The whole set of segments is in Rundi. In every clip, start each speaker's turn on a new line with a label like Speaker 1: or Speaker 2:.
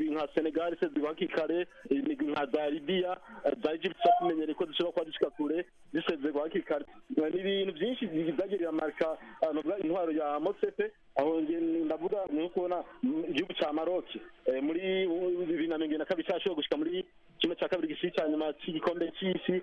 Speaker 1: Imigwi nka Senegal isezererwa hakiri kare, imigwi nka za Libya, za Egypt tumenyereye ko zishobora kuba zishika kure, zisezererwa hakiri kare. Ni ibintu byinshi byagiye biramarika novuga intwaro ya Motsepe. Aho ndavuga ni kubona igihugu ca Maroc muri 2022 cyashoboye gushika muri 1/2 gishiri ca nyuma c'igikombe c'isi.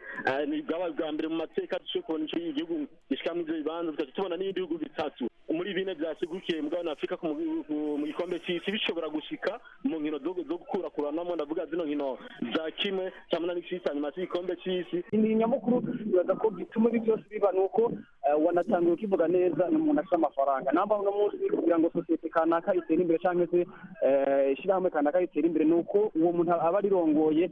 Speaker 1: Ni bwabaye bwa mbere mu mateka dushoboye kubona ico igihugu gishika muri ivyo bibanza, tugaca tubona n'ibindi bihugu bitatu muri bine vyasigukiye mugabane wa Afurika mu gikombe c'isi bishobora gushika mu nkino zo gukurakuranamwo, ndavuga zino nkino za 1/8 gishiri ca nyuma c'igikombe c'isi.
Speaker 2: Imirimo nyamukuru bibaza ko bituma ibi byose biba ni uko wanatangiye ukivuga neza, ni umuntu afite amafaranga. Namba uno munsi kugira ngo sosiyete kanaka itere imbere cyangwa se ishyirahamwe kanaka ritere imbere, ni uko uwo muntu aba arirongoye.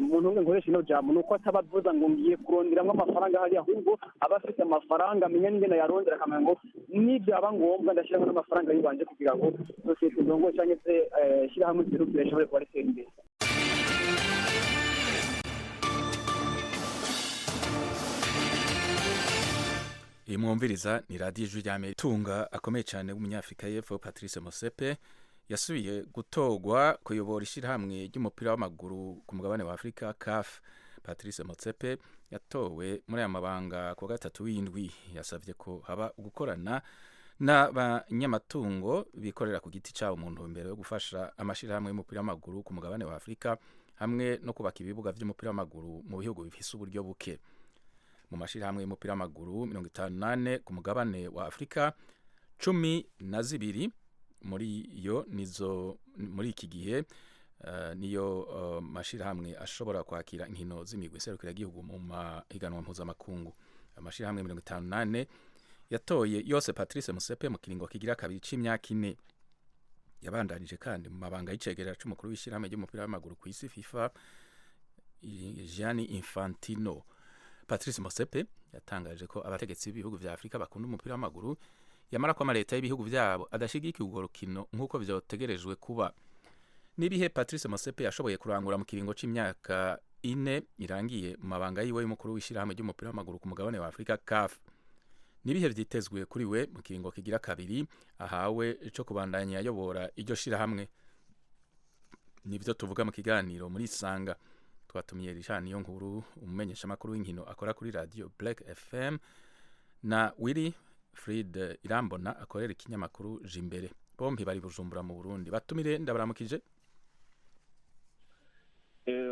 Speaker 2: Muntu umwe nkoresha ino jambo, ni uko ataba avuza ngo ngiye kuronderamwo amafaranga hariya, ahubwo aba afite amafaranga, amenya n'ingene yarondera, akamenya ngo nibyaba ngombwa ndashyiramo n'amafaranga yibanje kugira ngo sosiyete ndongoye cyangwa se ishyirahamwe ryerukire rishobore kuba ritera imbere.
Speaker 3: Iyi mwumviriza ni radiyo Ijwi rya Amerika. Tunga akomeye cyane w'umunyafurika y'Epfo Patrice Motsepe yasubiye gutorwa kuyobora ishyirahamwe ry'umupira w'amaguru ku mugabane wa Afurika, CAF. Patrice Motsepe yatowe muri aya mabanga ku wa gatatu w'indwi. Yasabye ko haba gukorana n'abanyamatungo bikorera ku giti cyabo mu ntumbero yo gufasha amashyirahamwe y'umupira w'amaguru ku mugabane wa Afurika, hamwe no kubaka ibibuga by'umupira w'amaguru mu bihugu bifise uburyo buke. Mu mashyirahamwe y'umupira w'amaguru 54 ku mugabane wa Afurika, 12 muri yo nizo muri iki gihe niyo mashyirahamwe ashobora kwakira inkino z'imigwi serukiragihugu mu mahiganwa mpuzamakungu. Amashyirahamwe 54 yatoye yose Patrice Motsepe mu kiringo kigira kabiri c'imyaka 4. Yabandanije kandi mu mabanga y'icegerera c'umukuru w'ishyirahamwe ry'umupira w'amaguru ku isi, FIFA, Gianni Infantino. Patrice Motsepe yatangaje ko abategetsi b'ibihugu vya Afurika bakunda umupira w'amaguru, yamara ko amaleta y'ibihugu vyabo adashigikiye urwo rukino nk'uko vyotegerejwe kuba. N'ibihe Patrice Motsepe yashoboye kurangura mu kiringo c'imyaka 4 irangiye mu mabanga yiwe y'umukuru w'ishyirahamwe ry'umupira w'amaguru ku mugabane wa Afurika, CAF? N'ibihe vyitezwe kuri we mu kiringo kigira kabiri ahawe co kubandanya ayobora iryo shirahamwe? Nivyo tuvuga mu kiganiro muri Isanga. Twatumiye Richard Niyonkuru, umumenyeshamakuru w'inkino akora kuri radio Black FM, na Willy Fried Irambona akorera ikinyamakuru Jimbere. Bombi bari Bujumbura mu Burundi. Batumire, ndabaramukije.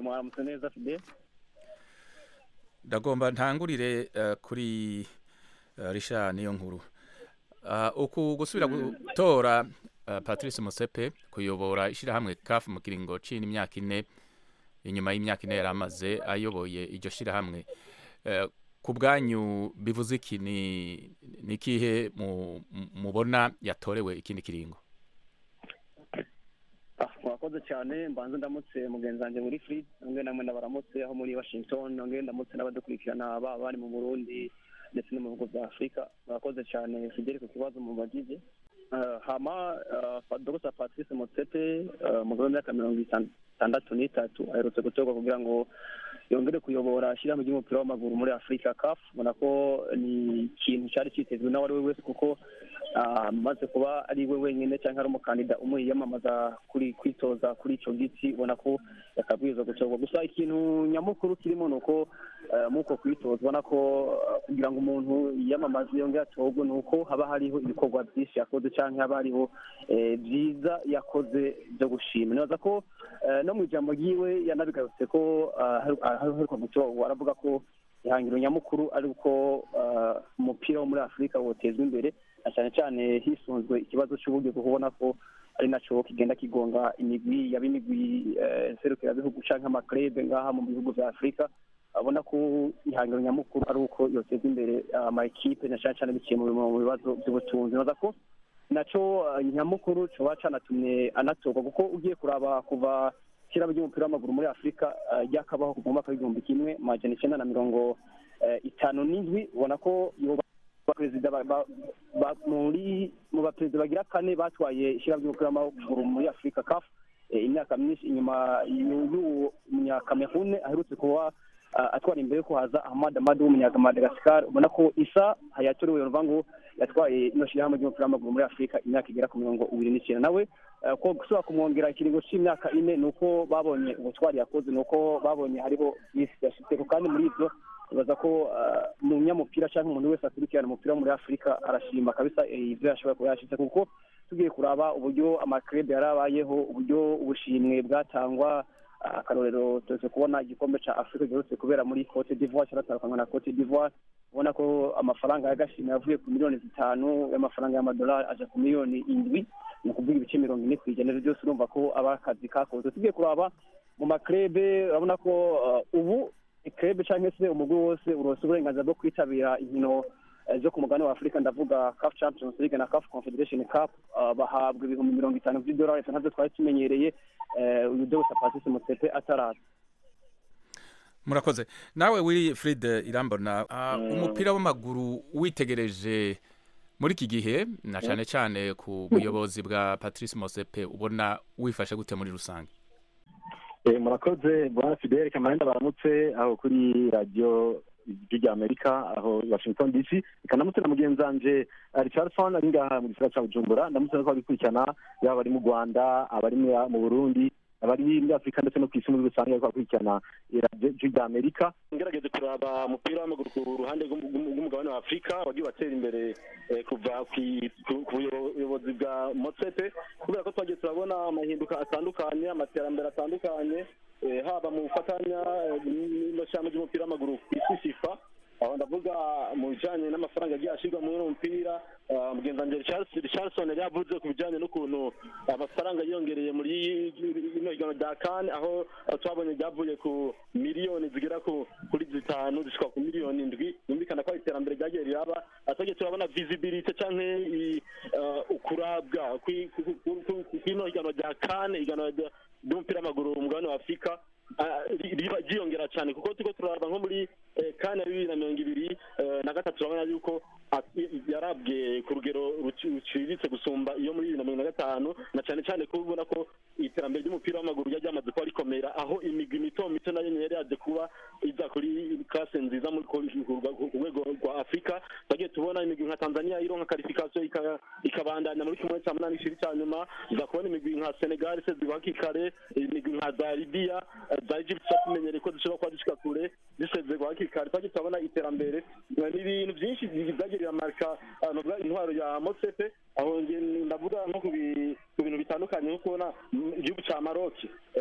Speaker 4: Mwaramutse neza, Fide.
Speaker 3: Ndagomba ntangurire kuri Richard Niyonkuru. Uku gusubira gutora Patrice Motsepe kuyobora ishirahamwe CAF mu kiringo c'imyaka 4, inyuma y'imyaka 4 yari amaze ayoboye iryo shirahamwe, ku bwanyu bivuze iki? Ni ikihe mubona yatorewe ikindi kiringo?
Speaker 4: Mwakoze cyane. Mbanze ndamutse mugenzi wanjye muri Frid, nongere namwe ndabaramutse aho muri Washington, nongere ndamutse n'abadukurikirana baba bari mu Burundi ndetse no mu bihugu bya Afurika. Murakoze cyane, Fidele, ku kibazo mubagije. Hama Dr Patrice Motsepe, umugabo w'imyaka 63, aherutse gutorwa kugira ngo yongere kuyobora ishyirahamwe ry'umupira w'amaguru muri Afurika, CAF. Ubona ko ni ikintu cyari cyitezwe n'uwo ari we wese, kuko amaze kuba ari we wenyine cyangwa ari umukandida umwe yiyamamaza kuri kwitoza kuri icyo giti, ubona ko yakabwirizwa gutorwa. Gusa ikintu nyamukuru kirimo ni uko muko kwitoza, ubona ko kugira ngo umuntu yiyamamaze yongere atorwe, ni uko haba hariho ibikorwa byinshi yakoze cyangwa haba hariho byiza yakoze byo gushima. Nibaza ko no mu ijambo ryiwe yanabigarutse ko aheruka gutorwa, aravuga ko ihangiro nyamukuru ari uko umupira wo muri Afurika wotezwa imbere, na cyane cyane hisunzwe ikibazo cy'uburyo, kuko ubona ko ari naco kigenda kigonga imigwi, yaba imigwi nserukirabihugu canke amaklebe ngaha mu bihugu vya Afurika. Abona ko ihangiro nyamukuru ari uko yoteza imbere ama ekipe, na cyane cyane biciye mu bibazo by'ubutunzi. Nibaza ko naco nyamukuru coba canatumye anatorwa, kuko ugiye kuraba kuva ishyirahamwe ry'umupira w'amaguru muri Afurika ryakabaho kuva mu mwaka w'1957, ubona ko perezida muri mu baperezida bagira kane batwaye ishyirahamwe ry'umupira w'amaguru muri Afurika, CAF, imyaka myinshi inyuma y'uwo munyakamerune aherutse kuba
Speaker 2: atwara imbere ko haza Ahmad Ahmad w'umunyamadagascar. Ubona ko Isa Hayatou we urumva ngo yatwaye ino shyirahamwe ry'umupira w'amaguru muri Afurika imyaka igera ku 29, nawe ko gusubira kumwongera ikiringo c'imyaka 4 ni uko babonye ubutwari yakoze, ni uko babonye hariho byinshi yashitseko. Kandi muri ivyo nibaza ko umunyamupira canke umuntu wese akurikirana umupira wo muri Afurika arashima kabisa ivyo yashoboye kuba yashitse, kuko tugiye kuraba uburyo amakrebe yarabayeho, uburyo ubushimwe bwatangwa. Akarorero tuze kubona igikombe ca Afurika giherutse kubera muri Cote d'Ivoire, cyaratandukanywa na Cote d'Ivoire, ubona ko amafaranga y'agashimwe yavuye ku miliyoni 5 y'amafaranga y'amadolari aja ku miliyoni 7, ni ukuvuga ibice 40%. Ivyo byose urumva ko aba akazi kakozwe. Tugiye kuraba mu makrebe, urabona ko ubu ikrebe canke se umugwi wose uronse uburenganzira bwo kwitabira inkino zo ku mugabane wa Afurika, ndavuga CAF Champions League na CAF Confederation Cup, bahabwa $50,000 by'idolari, ntavyo twari tumenyereye uyu Dr Patrice Motsepe ataraza.
Speaker 3: Murakoze. Nawe Wilfried Irambona, umupira w'amaguru witegereje muri iki gihe na cyane cyane ku buyobozi bwa Patrice Motsepe, ubona wifashe gute muri rusange?
Speaker 1: Murakoze bwana Fidel Kamarenda, baramutse aho kuri radio Ijwi rya Amerika aho Washington DC. Ikanamutse na mugenzi wanje Richardson ari ngaha mu gisagara ca Bujumbura. Ndamutse no kubakurikirana, yaba abari mu Rwanda, abari mu Burundi, abari muri Afurika ndetse no ku isi muri rusange bariko bakurikirana radio Ijwi rya Amerika. Ngerageje kuraba umupira w'amaguru ku ruhande rw'umugabane wa Afurika wagiye watera imbere kuva ku buyobozi bwa Motsepe, kubera ko twagiye turabona amahinduka atandukanye, amaterambere atandukanye, haba mu bufatanya n'ishami ry'umupira w'amaguru ku isi FIFA, aho ndavuga mu bijanye n'amafaranga yagiye ashyirwa muri uwo mupira. Mugenzi wanje Richardson yari yavuze ku bijanye n'ukuntu amafaranga yiyongereye muri ino higanwa rya CAN, aho twabonye ryavuye ku miliyoni zigera kuri 5 zishika ku miliyoni 7. Yumvikana ko iterambere ryagiye riraba. Twagiye turabona visibility canke ukurabwa kw'ino higanwa rya CAN, higanwa ry'umupira w'amaguru mu mugabane wa Afurika, ryiyongera cyane, kuko turiko turaraba nko muri CAN ya 2023 turabona yuko yarabwe ku rugero ruciriritse gusumba iyo muri 2025, na cyane cyane ko ubona ko iterambere ry'umupira w'amaguru ryari ryamaze kuba rikomera, aho imigwi mito mito nayo yari yaje kuba iza kuri classe nziza muri ku rwego rwa Afurika. Twagiye tubona imigwi nka Tanzania ironka qualification ikabandanya muri 1/8 gishiri cya nyuma, iza kubona imigwi nka Senegal isezerwa hakiri kare, imigwi nka za Libya, za Egypt tumenyereye ko zishobora kuba zishika kure zisezerwa hakiri kare. Twagiye turabona iterambere n'ibintu byinshi byagiye biramarika intwaro ya Motsepe, aho ndavuga nko ku bintu bitandukanye, nko kubona igihugu ca Maroc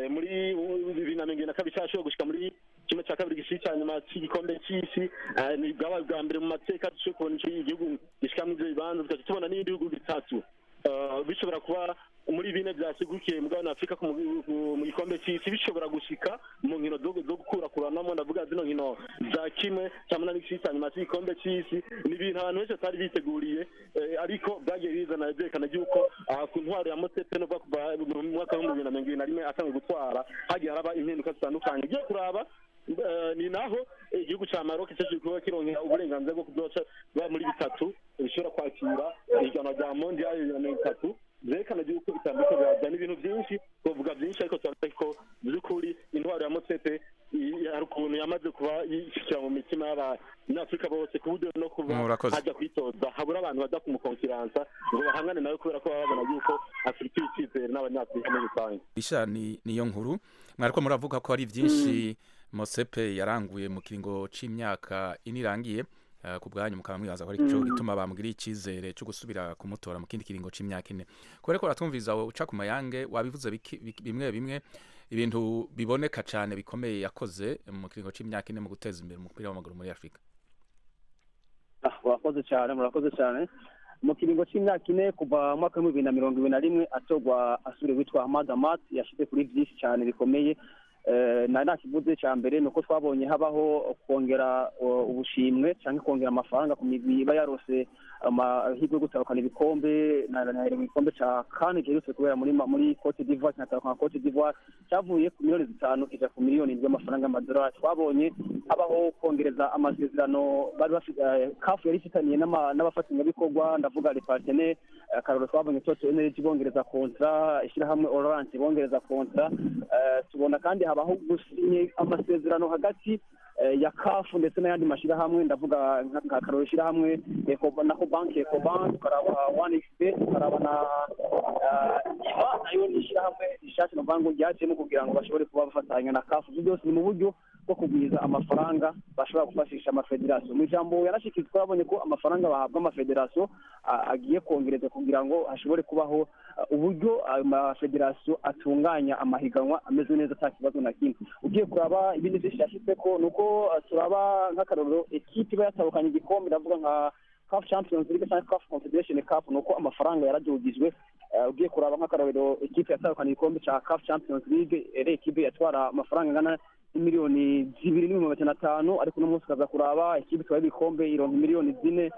Speaker 1: muri 2022 cyashoboye gushika muri 1/2 gishiri cya nyuma cy'igikombe cy'isi, ni bwabaye bwa mbere mu mateka dushoboye kubona ico igihugu gishika muri ivyo bibanza. Tugaca tubona n'ibindi bihugu bitatu bishobora kuba muri bine byasigukiye mugabane wa Afurika mu gikombe cy'isi, bishobora gushika mu nkino zo gukurakuranamo, ndavuga zino nkino za 1/8 gishiri cya nyuma cy'igikombe cy'isi. Ni ibintu abantu benshi batari biteguriye, ariko byagiye bizana byerekana yuko ku ntwaro ya Motsepe no kuva mu mwaka wa 2021 atangiye gutwara hagiye haraba impinduka zitandukanye. Ugiye kuraba ni naho igihugu ca Maroc cyaje kuba kironkera uburenganzira bwo kuzoca muri bitatu bishobora kwakira ihiganwa rya Mondial 2030, vyerekana yuko itambiko biraza n'ibintu byinshi, twovuga byinshi, ariko turavuga ko by'ukuri intwaro ya Motsepe hari ukuntu yamaze kuba yishikira mu mitima y'abanyafurika bose, ku buryo no kuba hajya kwitoza habura abantu baza kumukonkiransa ngo bahangane nawe, kubera ko baba babona yuko afurika icyizere n'abanyafurika muri rusange.
Speaker 3: Isha niyo nkuru mwariko muravuga ko ari byinshi Motsepe yaranguye mu kiringo c'imyaka ine irangiye, ku bwanyu mukaba mwibaza ko ari cyo gituma bamugiriye icyizere cyo gusubira kumutora mu kindi kiringo c'imyaka 4. Kubera ko uratwumviza uca ku mayange, wabivuze bimwe bimwe ibintu biboneka cyane bikomeye yakoze mu kiringo c'imyaka 4 mu guteza imbere umupira w'amaguru muri Afurika.
Speaker 2: Murakoze cyane, murakoze cyane. Mu kiringo c'imyaka 4 kuva mu mwaka wa 2021 atorwa asubire witwa Ahmad Ahmad, yashyize kuri byinshi cyane bikomeye. Nakivuze cya mbere nuko twabonye habaho kongera ubushimwe cyangwa kongera amafaranga ku migwi iba yarose amahirwe yo gutahukana ibikombe, na igikombe ca CAN giherutse kubera muri Cote d'Ivoire, kinatahukana Cote d'Ivoire cyavuye ku miliyoni 5 kija ku miliyoni 7 y'amafaranga y'amadolari. Twabonye habaho kongereza amasezerano bari bafite CAF yari ifitaniye n'abafatanyabikorwa, ndavuga les partenaires. Akarorero twabonye Total Energy bongereza kontra, ishyirahamwe Orange bongereza kontra. Tubona kandi habaho gusinya amasezerano hagati ya CAF ndetse n'ayandi mashyirahamwe. Ndavuga nka karoro ishyirahamwe nako banki Ecobank, tukaraba 1xBet, tukaraba na IMA, nayo ni ishyirahamwe rishasha novuga ngo ryajemo kugira ngo bashobore kuba bafatanya na CAF. Ibyo byose ni mu buryo bwo kugwiza amafaranga bashobora gufashisha amafederasiyo. Mu ijambo yarashikirijwe, twabonye ko amafaranga bahabwa amafederasiyo agiye kongerezwa kugira ngo hashobore kubaho uburyo ayo mafederasiyo atunganya amahiganwa ameze neza, ata kibazo na kimwe. Ugiye kuraba ibindi byinshi yashyitse ko ni uko turaba nk'akarorero ekipe iba yatahukanye igikombe, ndavuga nka CAF Champions League cyangwa CAF Confederation Cup, ni uko amafaranga yaradugijwe. Ugiye kuraba nk'akarorero ekipe yatahukanye igikombe cya CAF Champions League ere ekipe yatwara amafaranga angana 2,500,000, ariko uno munsi ukaza kuraba ekipe itwaye ibikombe ironka miliyoni 4.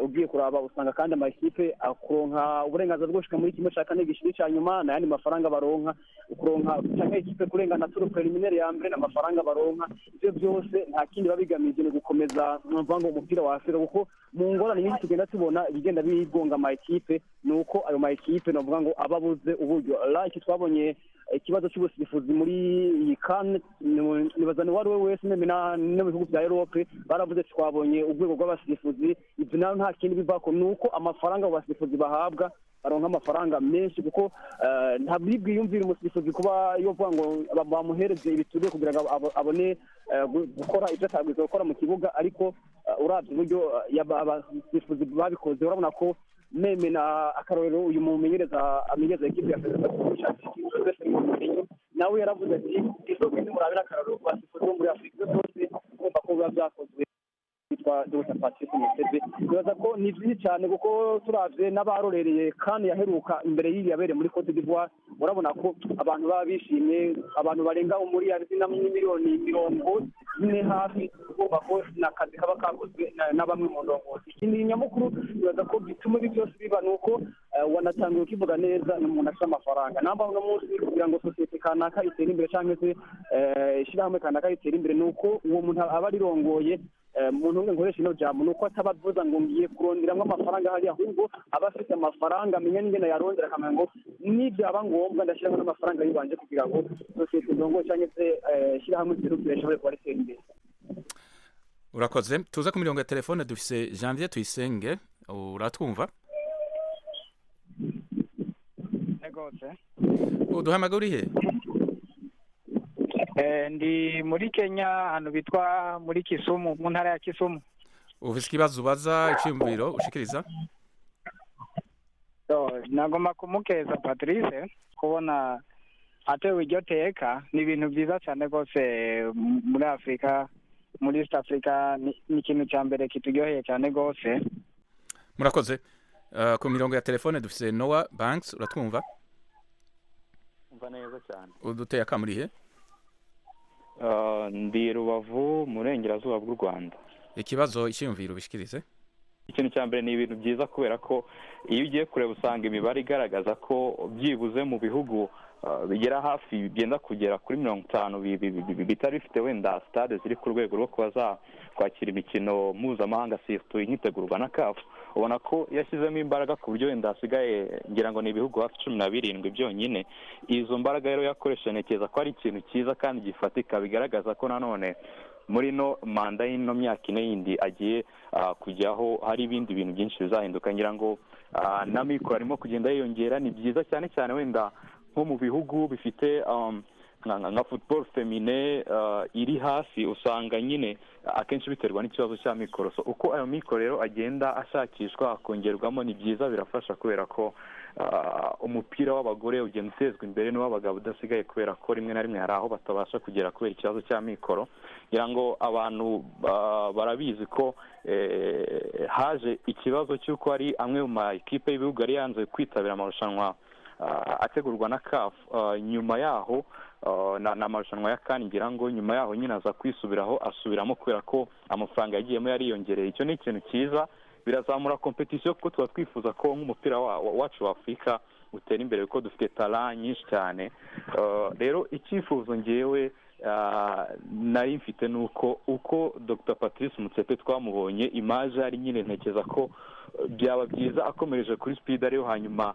Speaker 2: Ugiye kuraba usanga kandi amakipe akuronka uburenganzira bwo gushika muri 1/4 gishiri ca nyuma n'ayandi mafaranga baronka, ukuronka canke ekipe kurengana tour préliminaire ya mbere n'amafaranga baronka. Ivyo byose nta kindi biba bigamije, ni gukomeza numva ngo umupira wa Afurika, kuko mu ngorane nyinshi tugenda tubona ibigenda bigonga ama ekipe ni uko ayo ma ekipe novuga ngo aba abuze uburyo. Like twabonye ikibazo cy'ubusifuzi muri iyi CAN, nibaza ni uwari we wese même no mu bihugu bya Europe baravuze, twabonye urwego rw'abasifuzi. Ibyo nayo nta kindi bivako, ni uko amafaranga abo basifuzi bahabwa, baronka amafaranga menshi, kuko ntabwo bwiyumvira umusifuzi kuba yovuga ngo bamuhereze ibiturire kugira ngo abone gukora ibyo atabwirizwa gukora mu kibuga. Ariko uravye uburyo abasifuzi babikoze, urabona ko même na akarorero uyu mumenyereza amenyereza ekipe ya Fenerbahce nawe yaravuze ati izogende murabira akarorero ku basifuzi bo muri Afurika. Ibyo byose urumva ko biba byakozwe witwa Dr Patrice Motsepe. Nibaza ko ni byinshi cyane, kuko turavye n'abarorereye kandi yaheruka imbere y'iyi yabereye muri Cote d'Ivoire, urabona ko abantu baba bishimye, abantu barenga umuriyari na miliyoni 40 hafi. Ugomba ko n'akazi kaba kakozwe na bamwe mu ndongozi. Ikindi nyamukuru nibaza ko bituma ibi byose biba ni uko wanatangiye ukivuga neza, ni umuntu afite amafaranga. Namba uno munsi kugira ngo sosiyete kanaka itere imbere cyangwa se ishyirahamwe kanaka ritere imbere, ni uko uwo muntu aba arirongoye, muntu umwe nkoresha ino jambo, ni uko ataba avuza ngo ngiye kuronderamwo amafaranga hariya, ahubwo aba afite amafaranga, amenya n'ingene yarondera, akamenya ngo nibyaba ngombwa ndashyiramo n'amafaranga yibanje kugira ngo sosiyete ndongoye cyangwa se ishyirahamwe ryerukire rishobore kuba ritera imbere.
Speaker 3: Urakoze. Tuza ku mirongo ya telefone, dufise Janvier Tuyisenge, uratwumva?
Speaker 5: Negose.
Speaker 3: Uduhamagara urihe?
Speaker 5: Ndi muri Kenya, ahantu bitwa muri Kisumu, mu ntara ya Kisumu.
Speaker 3: Ufise ikibazo ubaza, iciyumviro ushikiriza?
Speaker 5: So, nagomba kumukeza Patrice kubona atewe iryo teka. Ni ibintu byiza cyane rwose muri Afurika, muri East Africa, ni ikintu cya mbere kituryoheye cyane rwose.
Speaker 3: Murakoze. Ku mirongo ya telefone dufise Noah Banks, uratwumva?
Speaker 6: Umva neza cyane.
Speaker 3: Uduteye akamurihe?
Speaker 6: Ndi Rubavu, mu burengerazuba bw'u Rwanda.
Speaker 3: Ikibazo, icyiyumviro ubishikirize.
Speaker 6: Ikintu cya mbere, ni ibintu byiza kubera ko iyo ugiye kureba usanga imibare igaragaza ko byibuze mu bihugu bigera hafi, byenda kugera kuri 50 bitari bifite wenda stade ziri ku rwego rwo kuba zakwakira imikino mpuzamahanga, surtout inyitegurwa na CAF. Ubona ko yashyizemo imbaraga ku buryo wenda hasigaye, ngira ngo ni ibihugu hafi 17 byonyine. Izo mbaraga rero yakoresheje, ntekereza ko ari ikintu cyiza kandi gifatika, bigaragaza ko nanone muri ino manda y'ino myaka 4 yindi agiye kujyaho hari ibindi bintu byinshi bizahinduka. Ngira ngo n'amikoro arimo kugenda yiyongera, ni byiza cyane cyane wenda nko mu bihugu bifite nka football féminin iri hasi, usanga nyine akenshi biterwa n'ikibazo cy'amikoro. So uko ayo mikoro rero agenda ashakishwa akongerwamo, ni byiza, birafasha kubera ko umupira w'abagore ugenda utezwa imbere n'uw'abagabo udasigaye, kubera ko rimwe na rimwe hari aho batabasha kugera kubera ikibazo cy'amikoro. Ngira ngo abantu barabizi ko haje ikibazo cy'uko hari amwe mu ma ekipe y'ibihugu yari yanze kwitabira amarushanwa ategurwa na CAF. Nyuma yaho na amarushanwa ya CAN, ngira ngo nyuma yaho nyine aza kwisubiraho, asubiramo kubera ko amafaranga yagiyemo yariyongereye. Icyo ni ikintu cyiza, birazamura competition, kuko tuba twifuza ko nk'umupira wacu wa Afurika utere imbere, kuko dufite talent nyinshi cyane. Rero icyifuzo ngewe nari mfite nuko uko Dr Patrice Motsepe twamubonye image ari nyine, ntekereza ko byaba byiza akomereje kuri speed ariyo, hanyuma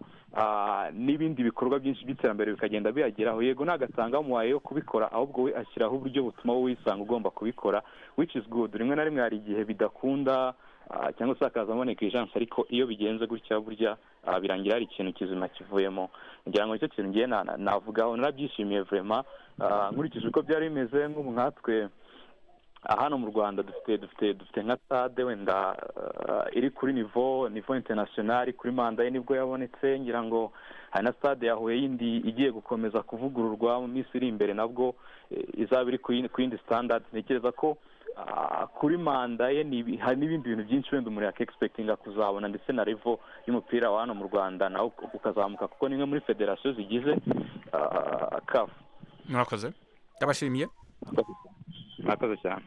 Speaker 6: n'ibindi bikorwa byinshi by'iterambere bikagenda biyageraho. Yego nagatanga umuhaye yo kubikora, ahubwo we ashyiraho uburyo butuma wowe wisanga ugomba kubikora, which is good. Rimwe na rimwe hari igihe bidakunda cyangwa se hakazamo negligence, ariko iyo bigenze gutya burya birangira hari ikintu kizima kivuyemo. Ngira ngo nicyo kintu ngiye navugaho, narabyishimiye vraiment nkurikije uko byari bimeze. Nk'ubu nkatwe hano mu Rwanda dufite nka stade wenda iri kuri niveau international, kuri manda ye nibwo yabonetse. Ngira ngo hari na stade ya Huye yindi igiye gukomeza kuvugururwa mu minsi iri imbere, nabwo izaba iri ku yindi standard. Ntekereza ko kuri manda ye hari n'ibindi bintu byinshi wenda umuntu yakexpectinga kuzabona, ndetse na level y'umupira wa hano mu Rwanda nawo ukazamuka, kuko ni imwe muri federasiyo zigize CAF.
Speaker 3: Mwakoze, ndabashimiye.
Speaker 6: Mwakoze cyane.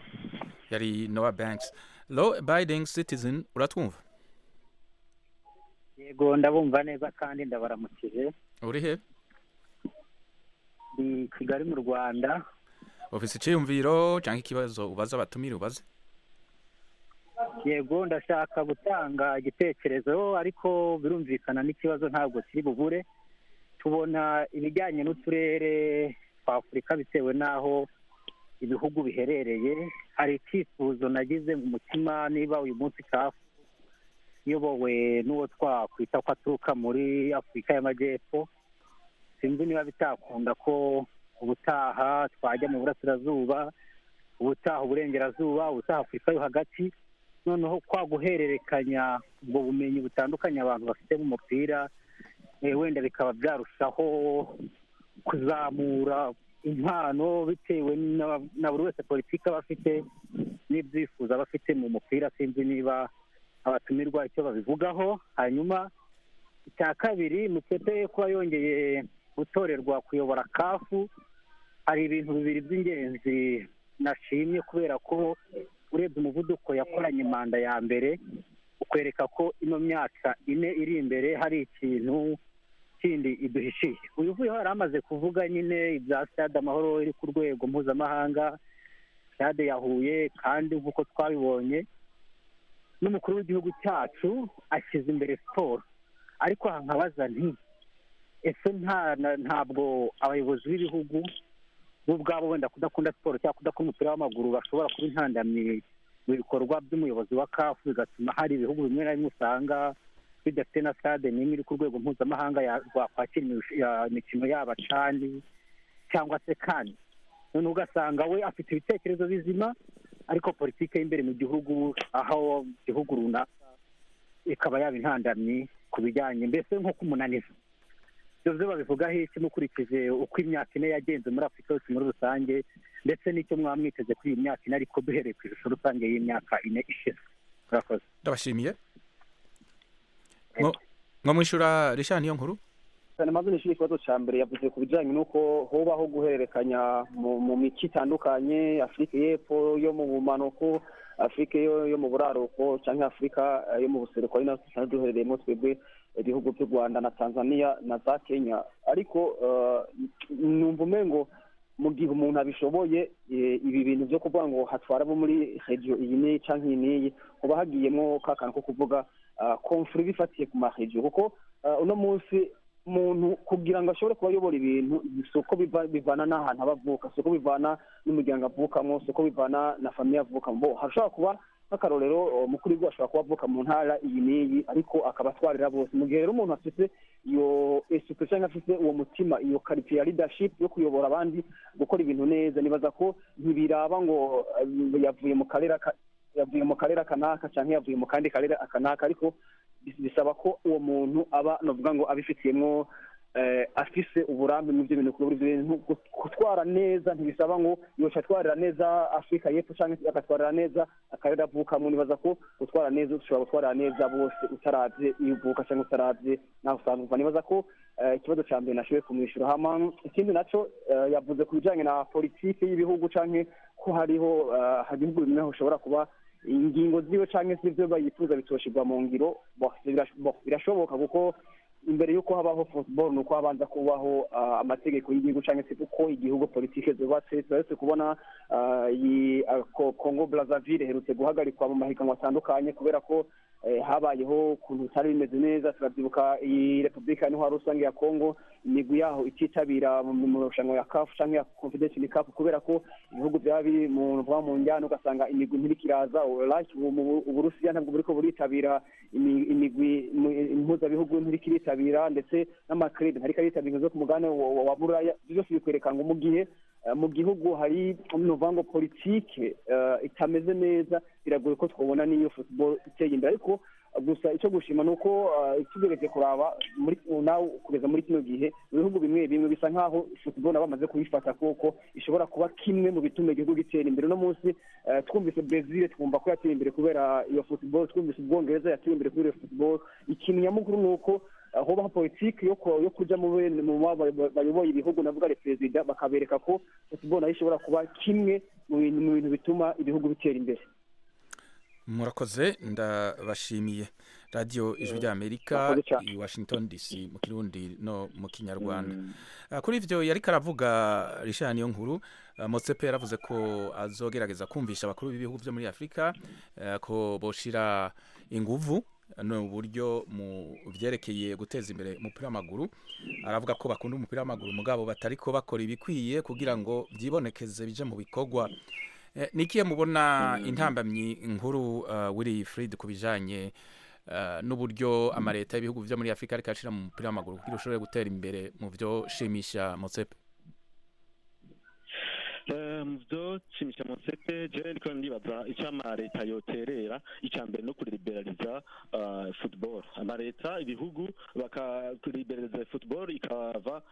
Speaker 3: Yari Noah Banks. Law abiding citizen, uratwumva?
Speaker 7: Yego, ndabumva neza kandi ndabaramukije.
Speaker 3: Uri he?
Speaker 7: Ni Kigali mu Rwanda.
Speaker 3: Ufise iciyumviro cyangwa ikibazo ubaza abatumire ubaze?
Speaker 7: Yego, ndashaka gutanga igitekerezo, ariko birumvikana n'ikibazo ntabwo kiri bubure. Tubona ibijyanye n'uturere twa Afurika bitewe n'aho ibihugu biherereye. Hari icyifuzo nagize mu mutima, niba uyu munsi CAF iyobowe n'uwo twakwita ko aturuka muri Afurika y'Amajyepfo, sinzi niba bitakunda ko ubutaha twajya mu burasirazuba, ubutaha uburengerazuba, ubutaha Afurika yo hagati, noneho kwa guhererekanya ubwo bumenyi butandukanye abantu bafite mu mupira, wenda bikaba byarushaho kuzamura impano bitewe na buri wese politiki aba afite n'ibyifuzo aba afite mu mupira. Sinzi niba abatumirwa icyo babivugaho. Hanyuma icya kabiri, Motsepe kuba yongeye gutorerwa kuyobora CAF, hari ibintu bibiri by'ingenzi nashimye, kubera ko urebye umuvuduko yakoranye manda ya mbere ukwereka ko ino myaka 4 iri imbere hari ikintu kindi iduhishiye. Uyu uvuyeho yari amaze kuvuga nyine ibya Stade Amahoro iri ku rwego mpuzamahanga, Stade ya Huye, kandi nk'uko twabibonye n'umukuru w'igihugu cyacu ashyize imbere siporo. Ariko aha nkabaza nti ese ntabwo abayobozi b'ibihugu bo ubwabo wenda kudakunda siporo cyangwa kudakunda umupira w'amaguru bashobora kuba intandamyi mu bikorwa by'umuyobozi wa CAF, bigatuma hari ibihugu bimwe na bimwe usanga bidafite na stade n'imwe iri ku rwego mpuzamahanga rwakwakira imikino yaba CHAN cyangwa se CAN. Noneho ugasanga we afite ibitekerezo bizima, ariko politike y'imbere mu gihugu aho igihugu runaka ikaba yaba intandamyi ku bijyanye mbese nko kumunaniza. Ibyo babivugaho iki mukurikije uko imyaka 4 yagenze muri Afurika yose muri rusange, ndetse n'icyo mwamwiteze kuri iyi myaka 4, ariko duhereye ku ishusho rusange y'imyaka 4 ishize? Murakoze.
Speaker 3: Ndabashimiye. Mwo mwishura Richard niyo nkuru.
Speaker 2: Cyane maze nishuri ikibazo cya mbere yavuze ku bijyanye n'uko hobaho guhererekanya mu mico itandukanye, Afurika y'Epfo yo mu bumanuko, Afurika yo mu buraruko, cyangwa Afurika yo mu buseruko, ari nayo dusanzwe duherereyemo twebwe ibihugu by'u Rwanda na Tanzania na za Kenya. Ariko numva umengo mu gihe umuntu abishoboye, ibi bintu byo kuvuga ngo hatwara abo muri region iyi n'iyi canke iyi n'iyi, hoba hagiyemwo ka kantu ko kuvuga conflit bifatiye ku ma region, kuko uno munsi umuntu kugira ngo ashobore kuba ayobora ibintu soko bivana n'ahantu aba avuka, soko bivana n'umuryango avukamo, soko bivana na famiye avukamo. Hashobora kuba nk'akarorero mukuru w'igihugu ashobora kuba avuka mu ntara iyi n'iyi, ariko akaba atwarira bose. Mu gihe rero umuntu afite iyo esprit cyangwa afite uwo mutima, iyo qualité ya leadership yo kuyobora abandi gukora ibintu neza, nibaza ko ntibiraba ngo yavuye mu karere yavuye mu karere akanaka cyangwa yavuye mu kandi karere akanaka, ariko bisaba ko uwo muntu aba novuga ngo abifitiyemo afise uburambe mu byo bintu. Kuri ibyo bintu gutwara neza ntibisaba ngo yoca atwarira neza Afurika y'Epfo cyangwa agatwarira neza akarere avukamo. Nibaza ko gutwara neza ushobora gutwarira neza bose utaravye iyo uvuka cyangwa utaravye naho usanzwe uva. Nibaza ko ikibazo cya mbere nashoboye kumwishyura. Hama ikindi naco yavuze ku bijanye na politike y'ibihugu, canke ko hariho ibihugu bimwe ushobora kuba ingingo ziwe canke z'ivyo bayifuza bitoshirwa mu ngiro. Birashoboka kuko Imbere y'uko habaho football ni uko habanza kubaho amategeko y'igihugu cyangwa se uko igihugu politike zubatse. Turetse kubona iyi Congo Brazzaville iherutse guhagarikwa mu mahiganwa atandukanye kubera ko habayeho ukuntu bitari bimeze neza. Turabyibuka iyi Repubulika Intwaro Rusange ya Congo, imigwi yaho ititabira mu marushanwa ya CAF cyangwa ya Confederation Cup kubera ko ibihugu byaba biri mu njyana, ugasanga imigwi ntirikiraza. Uburusiya ntabwo buriko buritabira, imigwi impuzabihugu ntirikiritabira, ndetse n'ama clubs ntariko aritabira zo ku mugabane wa Buraya. Byose bikwereka ngo mu gihe mu gihugu hari, nuvuga ngo, politike itameze neza, biragoye ko twabona n'iyo football iteye imbere. Ariko gusa icyo gushima ni uko tugeretse kuraba muri nawe kugeza muri kino gihe, mu bihugu bimwe bimwe bisa nk'aho football nabo bamaze kuyifata kuko ishobora kuba kimwe mu bituma igihugu gitera imbere. Uno munsi twumvise Brazil, twumva ko yateye imbere kubera iyo football. Twumvise Ubwongereza, yateye imbere kubera iyo football. Ikintu nyamukuru ni uko hobaho politiki yo kuja mu bayoboye ibihugu, navuga ari perezida, bakabereka ko football nayo ishobora kuba kimwe mu bintu bituma ibihugu bitera imbere.
Speaker 3: Murakoze, ndabashimiye. Radiyo Ijwi ry'Amerika i Washington DC, mu Kirundi no mu Kinyarwanda. Kuri ivyo yariko aravuga Richard Niyo Nkuru, Motsepe yaravuze ko azogerageza kumvisha abakuru b'ibihugu vyo muri Afrika ko boshira inguvu n'uburyo mu vyerekeye guteza imbere umupira w'amaguru. Aravuga ko bakunda umupira w'amaguru, mugabo batariko bakora ibikwiye kugira ngo vyibonekeze bije mu bikorwa. Nikiye mubona intambamyi nkuru, Wilfried, ku bijanye n'uburyo amareta y'ibihugu vyo muri Afrika ariko ashira mu mupira w'amaguru kugira ushobore gutera imbere mu vyo shimisha Motsepe?
Speaker 1: Mu byo shimisha Motsepe, jewe ndiko ndibaza icyo amareta yoterera. Icya mbere no kuriberaliza football, amareta, ibihugu bakaliberaliza football, ikava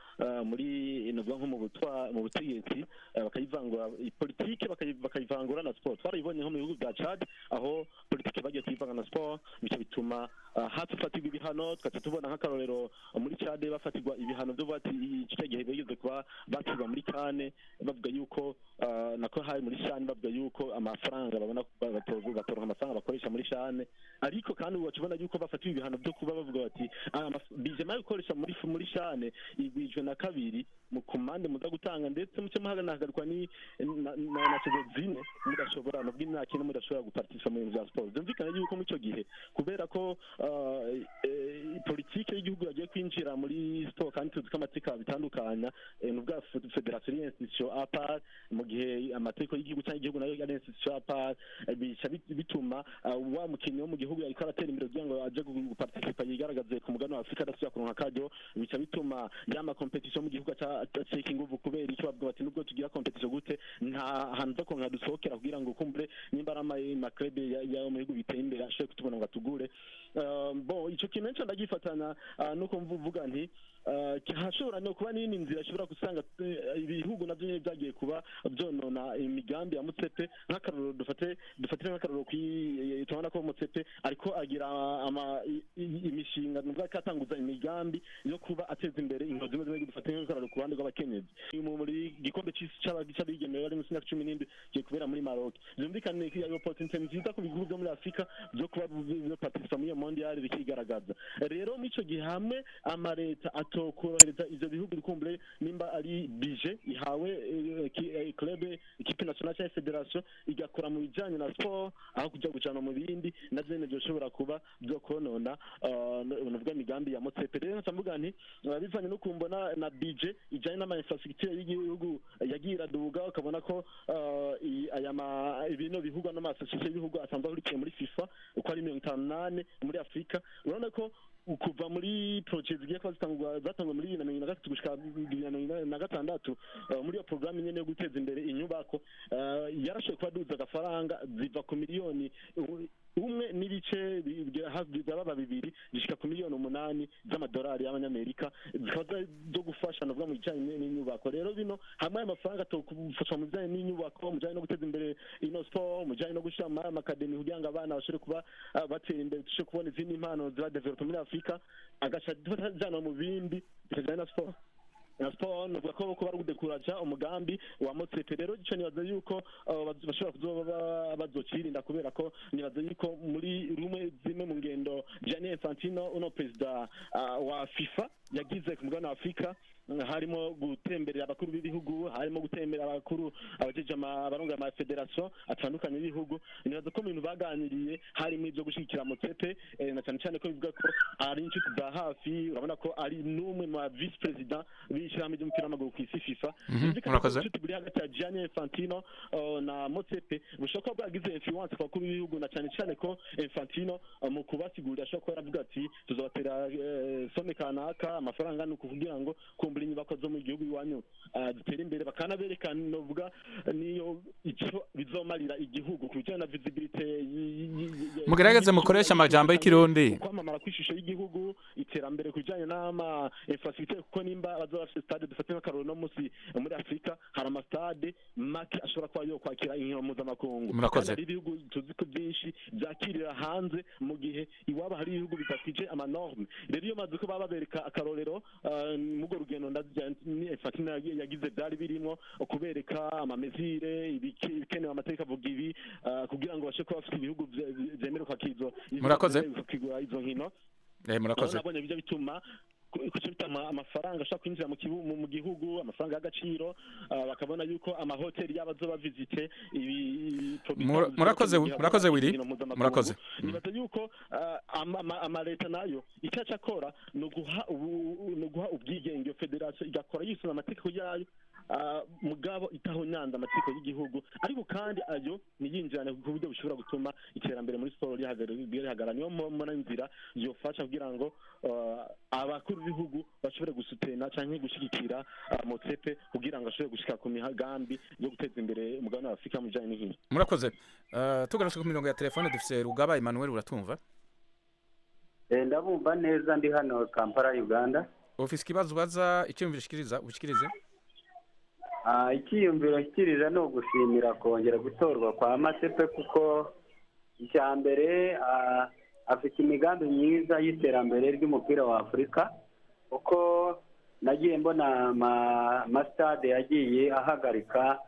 Speaker 1: muri, novuga nko mu butwa, mu butegetsi, bakayivangura politike, bakayivangura na sport. Twarabibonye nko mu bihugu bya Chad, aho politike bagiye kuyivanga na sport, bico bituma hafatirwa ibihano. Tugaca tubona nk'akarorero muri Chad bafatirwa ibihano byo bati icyo gihe bigeze kuba batirwa muri CAN, bavuga yuko nako hari muri CHAN, bavuga yuko amafaranga babona batoronka amafaranga bakoresha muri CHAN. Ariko kandi ubu ubona yuko bafatiwe ibihano byo kuba bavuga bati budget yo gukoresha muri CHAN igwijwe na kabiri mu kumande muza gutanga, ndetse muce muhaganahagarikwa ni na saison 4 mudashobora, nubwo imyaka 4 mudashobora guparticipa mu bintu bya sport. Byumvikana yuko muri icyo gihe, kubera ko politike y'igihugu yagiye kwinjira muri sport, kandi tuzi ko amateka bitandukanya, nubwo fédération ari institution à part, mu gihe amategeko y'igihugu cyangwa igihugu nayo ari institution à part, bica bituma wa mukinnyi wo mu gihugu ariko aratera imbere kugira ngo aje guparticipa, yigaragaze ku mugabane wa Afurika, adasubira kuronka akaryo. Bica bituma ya ma compétition mu gihugu acika inguvu. Kubera icyo bavuga bati nubwo tugira compétition gute, nta hantu zo kuronka dusohokera kugira ngo kumbure nimba ari ama club ya mu bihugu biteye imbere ashobore kutubona ngo atugure. Bon, ico kintu nico ndagifatana nuko mvuga nti hashobora no kuba n'iyindi nzira ishobora gusanga ibihugu navyo nyene byagiye kuba byonona imigambi ya Motsepe. Nk'akarorero dufatire nk'akarorero tubona ko Motsepe ariko agira ama imishinga, nuvuga ko atanguza imigambi yo kuba ateza imbere inkino zimwe zimwe. Dufatire nk'akarorero ku ruhande rw'abakenyezi muri gikombe c'isi c'abigeme bari munsi y'imyaka 17 kigiye kubera muri Maroc. Byumvikane ko iyo opportunité nziza ku bihugu byo muri Afrika byo kuba byo participa muri iyo mondial, bikigaragaza. Rero muri ico gihe, hamwe amareta atokorohereza ivyo bihugu, bikumbure nimba ari budget ihawe club, équipe nationale cyangwa fédération, igakora mu bijanye na sport aho kuja gujana mu bindi, navyo nyene byoshobora kuba byo konona, nuvuga, imigambi ya Motsepe. Rero nkaca mvuga nti bivanye no kumbona na budget ijanye n'ama infrastructure y'igihugu yagiye iraduga, ukabona ko aya ma ibino bihugu n'amasosiyete y'ibihugu asanzwe ahurikiye muri FIFA uko ari 54 muri Afrika, urabona ko kuva muri projet zigiye kuba zitangwa, zatangwa muri 2023 gushika 2026, muri iyo programme nyene yo guteza imbere inyubako, yarashoboye kuba duza agafaranga ziva ku miliyoni 1 n'ibice byaba 2 zishika ku miliyoni 8 z'amadolari y'abanyamerika, zikaba zo gufasha, navuga, mu bijanye n'inyubako. Rero bino hamwe ayo mafaranga tofasha mu bijanye n'inyubako, mu bijanye no guteza imbere ino sport, mu bijanye no gushyira muri aya academy kugira ngo abana bashobore kuba batera imbere, dushobore kubona izindi impano ziba develop muri Afurika, agaca ajana mu bindi bitajyanye na sport. Na sport novuga ko bari gudekuraja umugambi wa Motsepe. Rero ico nibaza yuko bashobora kuzoba bazocirinda, kubera ko nibaza yuko muri rumwe zimwe mu ngendo Gianni Infantino, uno perezida wa FIFA, yagize ku mugabane wa Afrika, harimo gutemberera abakuru b'ibihugu, harimo gutemberera abakuru abajeje abarongoye ama fédération atandukanye y'ibihugu. Nibaza ko mu bintu baganiriye harimo ibyo gushyigikira Motsepe, na cyane cyane ko bivuga ko ari inshuti za hafi. Urabona ko ari n'umwe mu ba vice président b'ishyirahamwe ry'umupira w'amaguru ku isi, FIFA. Byumvikana ko
Speaker 3: Murakoze.
Speaker 1: ubucuti buri hagati ya Gianni Infantino na Motsepe bushobora kuba bwagize influence ku bakuru b'ibihugu, na cyane cyane ko Infantino mu kubasigurira ashobora kuba yaravuga ati: "Tuzobatera somme kanaka, amafaranga ni uku, kugira ngo kumbura inyubako zo mu gihugu iwanyu zitere imbere." Bakanabereka, novuga niyo icyo bizomarira igihugu ku bijyanye na visibilité
Speaker 3: Mugerageze mukoreshe amajambo y'ikirundi.
Speaker 1: Kwamamara kw'ishusho y'igihugu, iterambere ku bijyanye n'ama infrastructure, kuko nimba bazoba bafite stade, dufate nk'akarorero, no munsi muri Afurika hari amastade make ashobora kuba yo kwakira inkino mpuzamakungu.
Speaker 3: Murakoze.
Speaker 1: Kandi hari ibihugu tuzi ko byinshi byakirira hanze, mu gihe iwabo hari ibihugu bidakwije ama normes. Rero iyo maze ko baba babereka akarorero, muri urwo rugendo Infantino yagize byari birimo kubereka ama mesures, ibikenewe, amategeko avuga ibi, kugira ngo bashe kuba bafite ibihugu vyemerewe kwakira
Speaker 3: Murakoze.
Speaker 1: kwakira izo nkino.
Speaker 3: Murakoze.
Speaker 1: Nabonye bijya bituma kuco bita amafaranga ashobora kwinjira mu gihugu, amafaranga y'agaciro, bakabona yuko amahoteli yabo azoba visité ibi.
Speaker 3: Murakoze, murakoze Willy. Murakoze.
Speaker 1: Nibaza yuko amaleta nayo icyo aca akora ni uguha ubwigenge iyo fédération, igakora yisunze amategeko yayo, mugabo itahonyanza amategeko y'igihugu, ariko kandi ayo ntiyinjirane ku buryo bushobora gutuma iterambere muri siporo rihagarara. Niyo mbona inzira yofasha kugira ngo abakuru b'ibihugu bashobore gusutena canke gushyigikira Motsepe kugira ngo ashobore gushika ku migambi yo guteza imbere umugabane wa Afurika mu bijanye n'inkino.
Speaker 3: Murakoze. Tugarutse ku mirongo ya telefone, dufise Rugaba Emmanuel, uratumva?
Speaker 8: Ndabumva neza, ndi hano Kampala, Uganda.
Speaker 3: Ufise ikibazo ubaza, icyiyumviro ushikiriza, ushikirize.
Speaker 8: Icyiyumviro nshyikiriza ni ugushimira kongera gutorwa kwa Motsepe, kuko icya mbere afite imigambi myiza y'iterambere ry'umupira wa Afurika, kuko nagiye mbona amasitade yagiye ahagarika,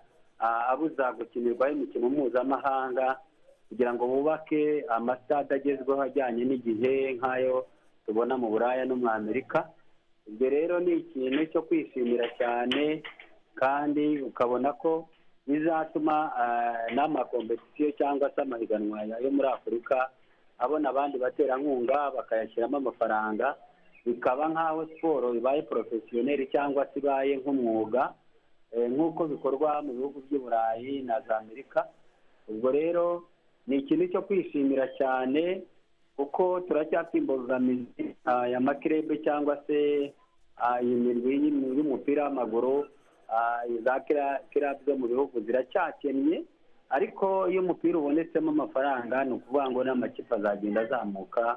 Speaker 8: abuza gukinirwaho imikino mpuzamahanga, kugira ngo bubake amasitade agezweho ajyanye n'igihe nk'ayo tubona mu Buraya no mu Amerika. Ibyo rero ni ikintu cyo kwishimira cyane, kandi ukabona ko bizatuma n'ama compétition cyangwa se amahiganwa yo muri Afurika abona abandi baterankunga, bakayashyiramo amafaranga, bikaba nk'aho siporo ibaye professionnel cyangwa se ibaye nk'umwuga, nk'uko bikorwa mu bihugu by'i Burayi na za Amerika. Ubwo rero ni ikintu cyo kwishimira cyane, kuko turacyafite imbogamizi ya ma clubs cyangwa se iyi mirwi y'umupira w'amaguru, za clubs zo mu bihugu ziracyakennye. Ariko iyo umupira ubonetsemo amafaranga, ni ukuvuga ngo n'amakipe azagenda azamuka.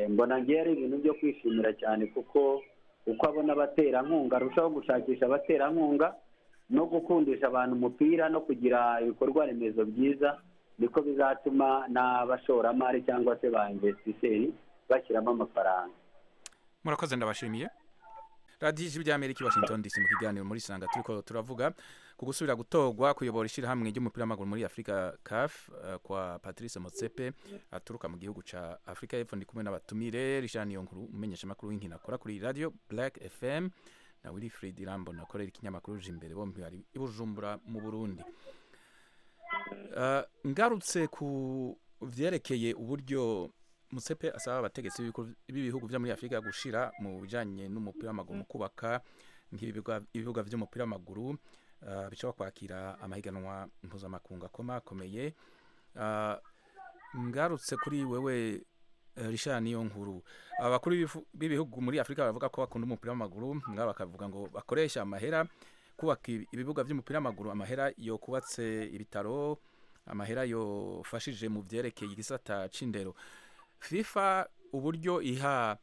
Speaker 8: Mbona ngiye ari ibintu byo kwishimira cyane, kuko uko abona abaterankunga arushaho gushakisha abaterankunga no gukundisha abantu umupira no kugira ibikorwa remezo byiza, niko bizatuma n'abashoramari cyangwa se ba investisseurs bashyiramo amafaranga.
Speaker 3: Murakoze, ndabashimiye. Radiyo Ijwi ry'Amerika i Washington DC, mu kiganiro muri Sanga turiko turavuga ku gusubira gutorwa kuyobora ishyirahamwe ry'umupira w'amaguru muri Afurika, CAF, kwa Patrice Motsepe aturuka mu gihugu ca Afurika y'Epfo. Ndi kumwe n'abatumire: Richard Niyonkuru, umumenyeshamakuru w'inkino akora kuri radio Black FM, na Wilfried Irambona akorera ikinyamakuru Jimbere, bombi bari i Bujumbura mu Burundi. Ngarutse ku vyerekeye uburyo Motsepe asaba abategetsi b'ibihugu vyo muri Afurika gushira mu bijanye n'umupira w'amaguru, mu kubaka nk'ibibuga, ibibuga vy'umupira w'amaguru bishobora kwakira amahiganwa mpuzamakungu akomakomeye. Ngarutse kuri wewe Richard Niyonkuru, abakuru b'ibihugu muri Afurika baravuga ko bakunda umupira w'amaguru, ngabo bakavuga ngo bakoresha amahera kubaka ibibuga vy'umupira w'amaguru, amahera yo kubatse ibitaro, amahera yofashije mu vyerekeye igisata c'indero. FIFA uburyo iha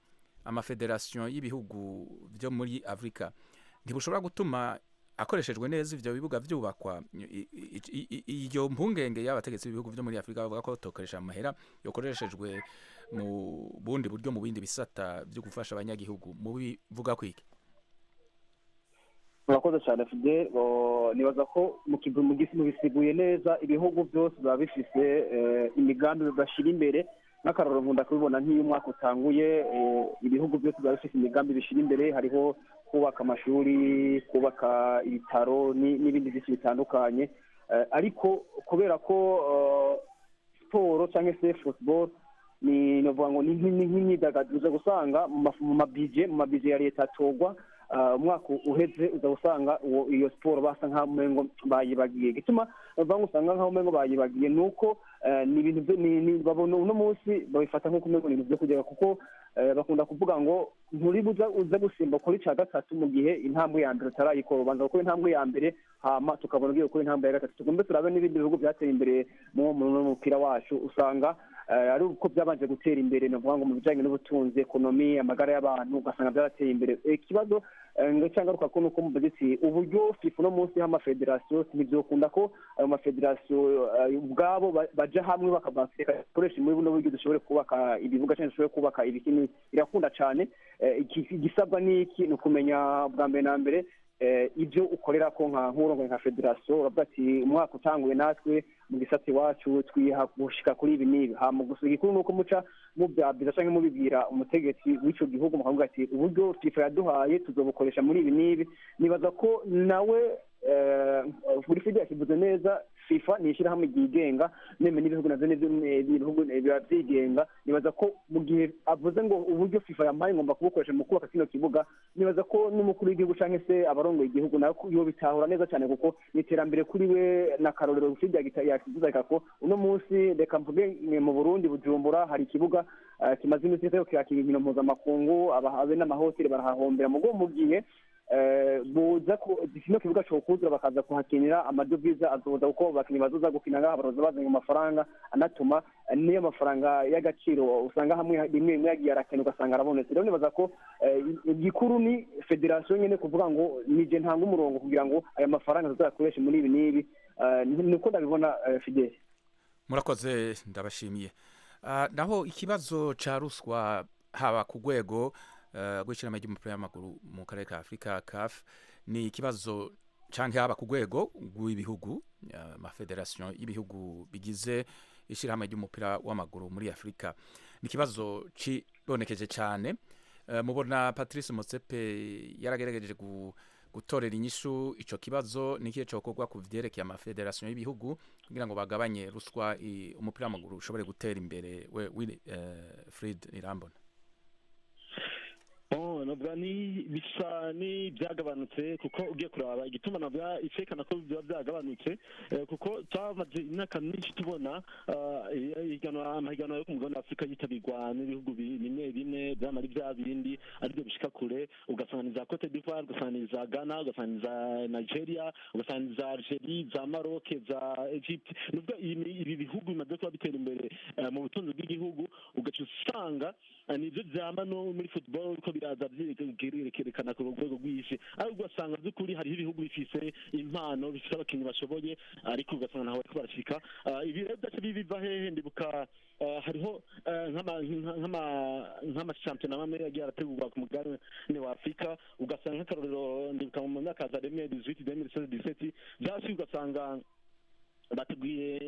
Speaker 3: amafederasiyo y'ibihugu byo muri Afurika ntibushobora gutuma akoreshejwe neza ivyo bibuga vyubakwa? Iyo mpungenge y'abategetsi b'ibihugu byo muri Afurika bavuga ko tokoresha amahera yokoreshejwe mu bundi buryo, mu bindi bisata byo gufasha abanyagihugu, mubivuga kwiki?
Speaker 2: Murakoze cyane, Fidel. Nibaza ko mubisiguye neza. Ibihugu byose biba bifise imigambi bashyira imbere. Nk'akarorero, nkunda kubibona nk'iyo umwaka utanguye, ibihugu byose biba bifise imigambi bishyira imbere. Hariho kubaka amashuri, kubaka ibitaro n'ibindi byinshi bitandukanye. Ariko kubera ko siporo cyangwa se football ni novuga ngo ni nk'imyidagaduro, uza gusanga mu mabije ya leta atorwa umwaka uheze, uza gusanga iyo siporo basa nk'aho umengo bayibagiye. Gituma bavuga ngo usanga nk'aho umengo bayibagiye ni uko ni ibintu babona uno munsi babifata nk'uko umengo ni ibintu byo kugera, kuko bakunda kuvuga ngo nturi buza uza gusimba kuri ca gatatu mu gihe intambwe ya mbere utarayikora. Ubanza gukora intambwe ya mbere, hama tukabona ugiye gukora intambwe ya gatatu. Tugombe turabe n'ibindi bihugu byateye imbere mu mupira wacu, usanga ari uko byabanje gutera imbere, ni ukuvuga ngo mu bijyanye n'ubutunzi, économie, amagara y'abantu, ugasanga byarateye imbere. Ikibazo ngo cyangwa ko nuko muvuze ati uburyo FIFA uno munsi y'amafederasiyo, ntibyokunda ko ayo mafederasiyo ubwabo baja hamwe bakavuga reka dukoreshe muri buno buryo dushobore kubaka ibibuga cyangwa dushobore kubaka ibikini. Birakunda cyane. Igisabwa ni iki? Ni ukumenya bwa mbere na mbere ibyo ukorera ko nka nk'urongoye nka federasiyo. Uravuga ati umwaka utanguye, natwe mu gisata iwacu twiha gushika kuri ibi n'ibi. Hama gusa igikuru ni uko muca mubyabwiza cyangwa mubibwira umutegetsi w'ico gihugu, mukavuga ati uburyo FIFA yaduhaye tuzobukoresha muri ibi n'ibi. Nibaza ko nawe buri FIFA yakivuze neza. FIFA ni ishyirahamwe ryigenga, neme n'ibihugu navyo nivyo ibihugu biba vyigenga. Nibaza ko mu gihe avuze ngo uburyo FIFA yampaye ngomba kubukoresha mu kubaka kino kibuga, nibaza ko n'umukuru w'igihugu canke se abarongoye igihugu nawe yo bitahura neza cyane, kuko ni iterambere kuri we. Na karorero FIFA yakivuze ko uno munsi, reka mvuge mu Burundi, Bujumbura, hari ikibuga kimaze iminsi kiriko kirakira inkino mpuzamakungu, abe n'amahoteli barahahombera. Mugo mu gihe buza kino kibuga cyo kuzura bakaza kuhakinira, amadovize azoza, kuko abakinnyi bazoza gukina ngaha baroza bazanye amafaranga, anatuma niyo mafaranga y'agaciro usanga hamwe rimwe rimwe yagiye arakena, ugasanga arabonetse. Rero nibaza ko igikuru ni federasiyo nyene kuvuga ngo nije ntanga umurongo kugira ngo aya mafaranga tuzayakoreshe muri ibi n'ibi. Niko ndabibona, Fidele.
Speaker 3: Murakoze, ndabashimiye. Naho ikibazo ca ruswa, haba ku rwego rw'ishirahamwe ry'umupira w'amaguru mu karere ka Afurika, CAF, ni ikibazo, canke haba ku rwego rw'ibihugu, amafederasiyo y'ibihugu bigize ishirahamwe ry'umupira w'amaguru muri Afurika, ni ikibazo cibonekeje cane. Mubona Patrice Motsepe yaragerageje gutorera inyishu ico kibazo? Ni ikihe cokorwa ku vyerekeye amafederasiyo y'ibihugu kugira ngo bagabanye ruswa, umupira w'amaguru ushobore gutera imbere? We Wilfried Irambona.
Speaker 1: Bon, navuga ni bisa ni byagabanutse, kuko ugiye kuraba igituma navuga icekana ko biba byagabanutse, kuko twamaze imyaka myinshi tubona amahiganwa yo ku mugabane wa Afurika yitabirwa n'ibihugu bimwe bimwe, byama ari bya bindi aribyo bishika kure. Ugasanga ni za Cote d'Ivoire, ugasanga ni za Ghana, ugasanga ni za Nigeria, ugasanga ni za Algerie, za Maroc, za Egypt. Nubwo ibi bihugu bimaze kuba bitera imbere mu butunzi bw'igihugu, ugaca usanga nibyo byama no muri football ko biraza byerekana ku rwego rw'isi. Ariko ugasanga by'ukuri hariho ibihugu bifise impano, bifise abakinnyi bashoboye, ariko ugasanga ntaho bariko barashika. Ibi rero byaca biva hehe? Ndibuka hariho nk'amashampiyona amwe yagiye arategurwa ku mugabane wa Afurika, ugasanga nk'akarorero ndibuka mu myaka za 2018, 2016, 17 byasi, ugasanga bateguye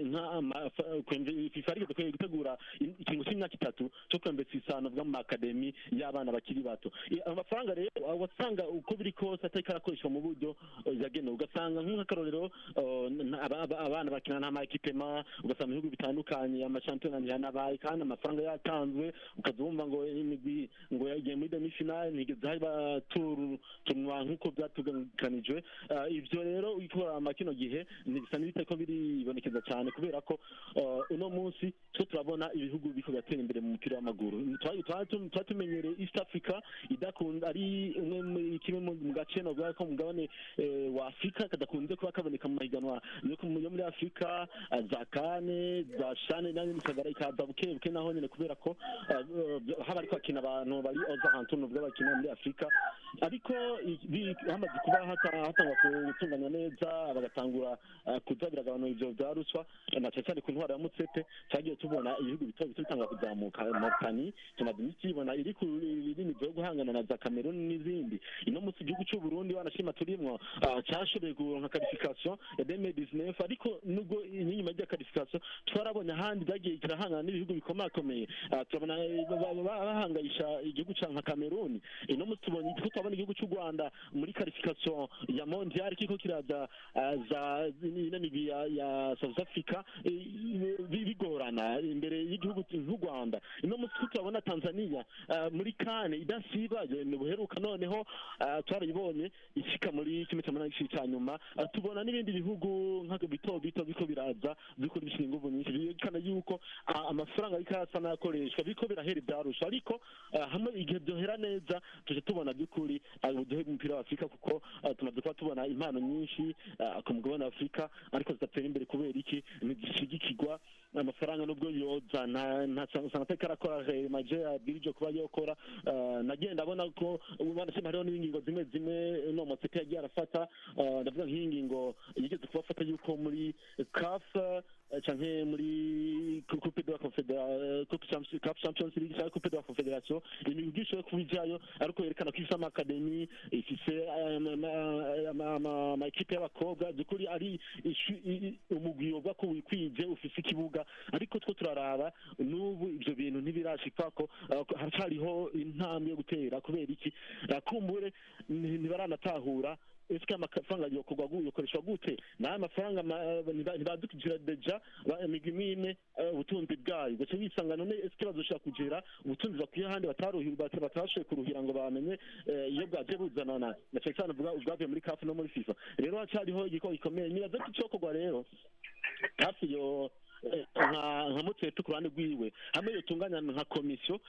Speaker 1: FIFA ariko gutegura ikintu cy'imyaka 3 cyo kwembetsa isano bwa mu academy y'abana bakiri bato. Amafaranga rero wasanga uko biri kose atariko arakoreshwa mu buryo yagenewe. Ugasanga nk'akarorero abana bakina nta ma équipement, ugasanga mu bihugu bitandukanye amashampiyona ntiyanabaye kandi amafaranga yatanzwe. Ukaza wumva ngo imigwi ngo yagiye muri demi finale, ntigeze haba tournoi nk'uko byatuganijwe. Ivyo rero ukora kino gihe bisa n'ibitariko biribonekeza cyane, kubera ko uno munsi twe turabona ibihugu biriko biratera imbere mu mupira w'amaguru. Twari tumenyereye East Africa idakunda, ari umwe muri kimwe mu gace novuga ko mu mugabane wa Afrika kadakunze kuba kaboneka mu mahiganwa yo muri Afrika, za CAN, za CHAN, nayo nikagara ikaza buke buke, naho nyene kubera ko haba ariko hakina abantu bari aux alentours novuga bakina muri Afrika. Ariko hamaze kuba hatangwa gutunganywa neza, bagatangura kuza biragabanura. ivyo vya ruswa, na cyane cyane ku ntwaro ya Motsepe cyagiye tubona ibihugu bito bito bitanga kuzamuka. Mauritania tumaze iminsi tuyibona iri ku rurimi rwo guhangana na za Cameroon n'izindi. Ino munsi igihugu cy'u Burundi wanashima turimwo, cyashoboye kuronka qualification ya 2019, ariko nubwo inyuma y'irya qualification twarabonye ahandi byagiye kirahangana n'ibihugu bikomakomeye. Turabona bahangayisha igihugu ca nka Cameroon. Ino munsi tubonye ko twabona igihugu cy'u Rwanda muri qualification ya mondial kiko kiraza za ino migwi ya South Africa bigorana imbere y'igihugu nk'u Rwanda. Ino munsi turabona Tanzania muri CAN idasiba buheruka, noneho twarayibonye ishika muri kimwe cya munani cya nyuma. Tubona n'ibindi bihugu nka bito bito biko biraza bikora ibishinga inguvu nyinshi, byerekana yuko amafaranga ariko arasa n'akoreshwa biko birahera ibyarusha. Ariko hamwe igihe byohera neza tuje tubona by'ukuri uburyohe bw'umupira wa Afurika, kuko tumaze kuba tubona impano nyinshi ku mugabane wa Afurika ariko zidatera imbere. Kubera iki? Ntizishigikirwa. Amafaranga nubwo yoza nta usanga atariko arakora maje abwirijwe kuba yokora. Nagenda abona ko wanashima hariho n'ingingo zimwe zimwe no Motsepe yagiye arafata. Ndavuga nk'iyi ngingo yigeze kubafata yuko muri CAF canke muri Coupe de la Confédération, Coupe Champions, CAF Champions League canke Coupe de la Confédération, imigwi ishobora kuba ijayo ariko yerekana ko ifise ama academy, ifise ama équipe y'abakobwa, by'ukuri ari umugwi wovuga ko wikwije, ufise ikibuga. Ariko two turaraba n'ubu ivyo bintu ntibirashikako, haracariho intambwe yo gutera. Kubera iki? Kumbure ntibaranatahura eske amafaranga yokorwa yokoreshwa gute. N'aya mafaranga ntibazi kugira déjà imigwi imwe imwe ubutunzi bwayo, ugaca wisanga none eske bazoshobora kugira ubutunzi bakwiye ahandi batashoboye kuruhira ngo bamenye iyo bwaje buzanana, na cyane cyane uvuga ubwavuye muri CAF no muri FIFA. Rero hacariho igikorwa gikomeye. Nibaza ko icokorwa rero hafi yo nka Motsepe ku ruhande rwiwe, hamwe yotunganya nka komisiyo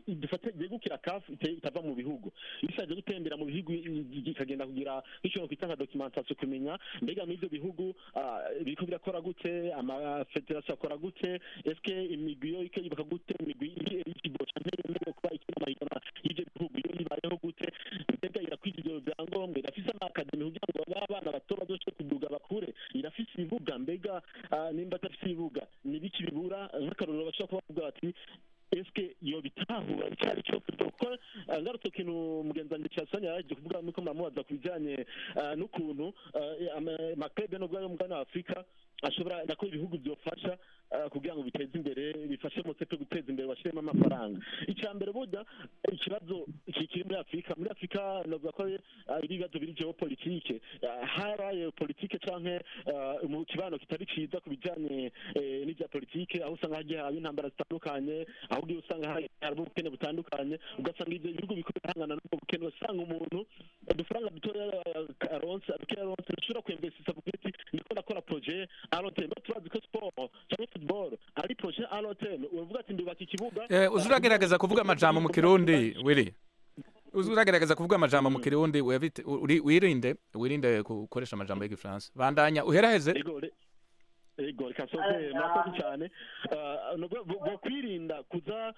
Speaker 1: dufate yegukira CAF itava mu bihugu, ishaje gutembera mu bihugu, ikagenda kugira nk'ikintu kwita nka documentation, kumenya mbega muri ivyo bihugu biriko birakora gute, amafederasiyo akora gute, eske imigwi yo iko yubaka gute, imigwi iri eligible canke yemerewe kuba ikina amahiganwa y'ivyo bihugu yo ibayeho gute, mbega irakwije ivyo vyangombwa, irafise ama academy kugira ngo abana bato bazoshobore kuduga bakure, irafise ibibuga, mbega nimba atafise ibibuga ni biki bibura? Nk'akarorero bashobora kuba bavuga bati eske yo bitahura icyari cyo, kuko ngarutse kintu mugenzi wanjye Cyasanya yaje kuvuga nuko muramubaza ku bijyanye n'ukuntu ama club nubwo yo mu mugabane wa Afurika ashobora nako ibihugu byofasha kugira ngo biteze imbere, bifashe Motsepe guteza imbere, bashyiremo amafaranga. Icya mbere, burya ikibazo kiri muri Afurika navuga ko ari ibibazo biri géopolitique. Haraye politike canke mu kibano kitari ciza ku bijyanye n'ibya politike, aho usanga hagiye haba intambara zitandukanye, aho ugiye usanga hari ubukene butandukanye, ugasanga ibyo bihugu biko birahangana n'ubwo bukene. Usanga umuntu udufaranga dutoya aronse, dukeya aronse, ushobora kwinvestisa avuga ati ndiko ndakora projet à long terme. Turazi ko sport cyangwa football ari projet à long terme. Uravuga ati ndubaka ikibuga.
Speaker 3: Uza uragerageza kuvuga amajambo mu Kirundi, Willy. Uza uragerageza kuvuga amajambo mu Kirundi, wirinde gukoresha amajambo y'Igifaransa. Bandanya uheraheze.
Speaker 1: Ego, reka nsoze. Murakoze cyane. Bo kwirinda kuza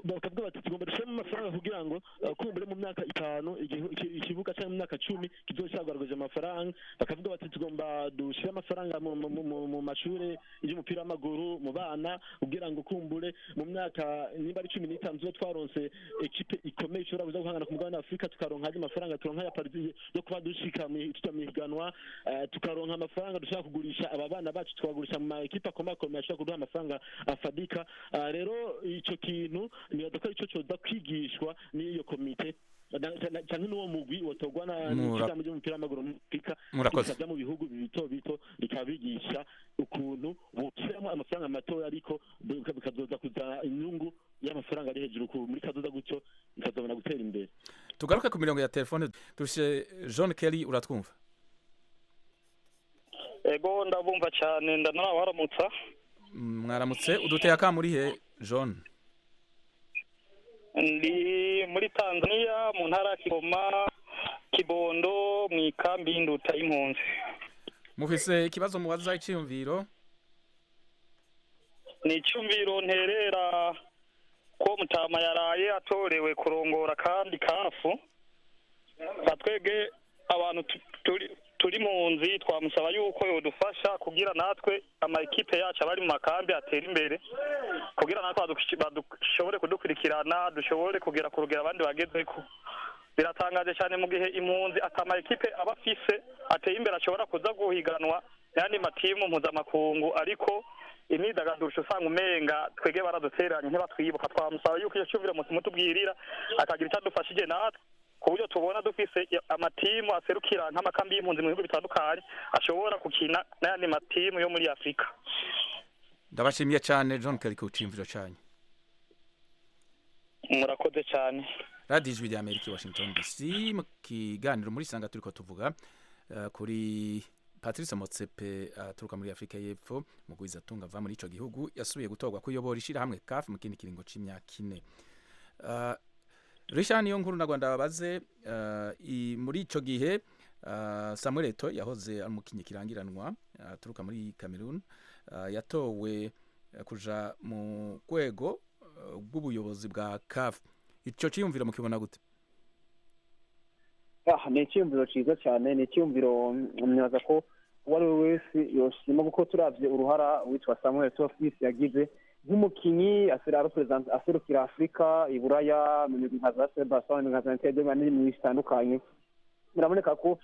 Speaker 1: bakavuga bati tugomba dushyiramo amafaranga kugira ngo kumbure mu myaka 5 ikibuga cyangwa mu myaka 10 kizocagaragaje amafaranga. Bakavuga bati tugomba dushyire amafaranga mu mashuri y'umupira w'amaguru mu bana, kugira ngo kumbure mu myaka nimba ari 15 tuba twaronse ekipe ikomeye ishobora kuza guhangana ku mugabane wa Afurika, tukaronka andi mafaranga, turonka ya pariti yo kuba dushika tuja mu higanwa, tukaronka amafaranga dushobora kugurisha aba bana bacu, tukabagurisha mu ma ekipe akomakomeye ashobora kuduha amafaranga afadika. Rero ico kintu nibaza ko arico coza kwigishwa n'iyo komite canke n'uwo mugwi wotorwa n'ishirahamwe ry'umupira w'amaguru muri Afurika,
Speaker 3: Murakoze.
Speaker 1: rikaja mu bihugu bito bito rikabigisha ukuntu boshyiramo amafaranga matoya, ariko bikazoza kuzana inyungu y'amafaranga ari hejuru muri kazoza, gutyo bikazobona gutera imbere.
Speaker 3: Tugaruke ku mirongo ya telefone, dufise John Kelly. Uratwumva?
Speaker 9: Ego, ndabumva cyane, ndanabaramutsa.
Speaker 3: Mwaramutse. Uduteye akamo uri he, John?
Speaker 9: Ndi muri Tanzania, mu ntara ya Kigoma, Kibondo, mu ikambi y'Induta y'impunzi.
Speaker 3: Mufise ikibazo mubaza, iciyumviro?
Speaker 9: Ni icyumviro nterera ko mutama yaraye atorewe kurongora kandi CAF batwege. Abantu turi mu nzi, twamusaba yuko yodufasha kugira natwe ama ekipe yacu abari mu makambi atera imbere, kugira natwe badushobore kudukurikirana, dushobore kugera ku rugero abandi bagezeko. Biratangaje cyane mu gihe impunzi atama ekipe aba afise ateye imbere ashobora kuza guhiganwa n'ayandi matimu mpuzamakungu, ariko imyidagaduro usanga umenga twege baraduteranye, ntibatwibuka. Twamusaba yuko iyo cyumviro mutubwirira akagira icyo adufashije natwe, ku buryo tubona dufise amatimu aserukira nk'amakambi y'impunzi mu bihugu bitandukanye ashobora gukina n'ayandi matimu yo muri Afurika.
Speaker 3: Ndabashimiye cyane, John Kelly, ku cyumviro cyanyu.
Speaker 9: Murakoze cyane.
Speaker 3: Radiyo Ijwi rya Amerika, Washington DC, mu kiganiro muri Sanga turiko tuvuga kuri Patrice Motsepe aturuka muri Afurika y'Epfo, mugwizatunga ava muri ico gihugu, yasubiye gutorwa kuyobora ishirahamwe CAF mu kindi kiringo c'imyaka 4. Richard niyo nkuru na Rwanda babaze muri ico gihe Samuel Eto'o yahoze ari umukinyi kirangiranwa aturuka muri Cameroon, yatowe kuja mu rwego rw'ubuyobozi bwa CAF. Ico ciyumviro mukibona gute?
Speaker 2: Ni icyumviro cyiza cyane, ni icyumviro mwaza ko uwo ari we wese yoshima, kuko turavye uruhara witwa Samuel Eto'o yagize nk'umukinyi aserukira Afurika i Buraya mu migwi nka za Barcelona, nka za Inter de Milan n'imigwi itandukanye. Biraboneka ko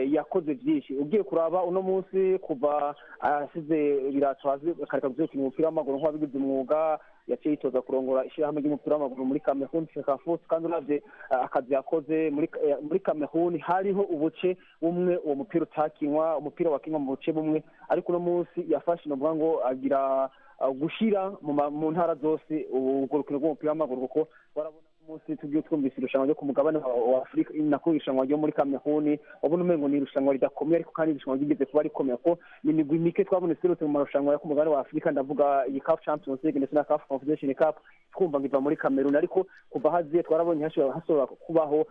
Speaker 2: yakoze byinshi. Ugiye kuraba uno munsi, kuva asize ibirato hasi akareka gukina umupira w'amaguru nk'uwabigize umwuga, yaciye yitoza kurongora ishyirahamwe ry'umupira w'amaguru muri Cameroon, Fecafoot. Kandi uravye akazi yakoze muri Cameroon, hariho ubuce bumwe uwo mupira utakinwa, umupira wakinwa mu buce bumwe, ariko uno munsi yafashe, novuga ngo agira gushira mu ntara zose urwo rukino rw'umupira w'amaguru, kuko warabona umunsi tugiye twumvise irushanwa ryo ku mugabane wa Afurika, nako irushanwa ryo muri Cameroon, wabona umengo ni irushanwa ridakomeye, ariko kandi irushanwa ryigeze kuba rikomeye, ko ni imigwi mike twabona iserutse mu marushanwa yo ku mugabane wa Afurika, ndavuga iyi CAF Champions League ndetse na CAF Confederation Cup, twumva ngo iva muri Cameroon. Ariko kuva haziye twarabonye hashobora kubaho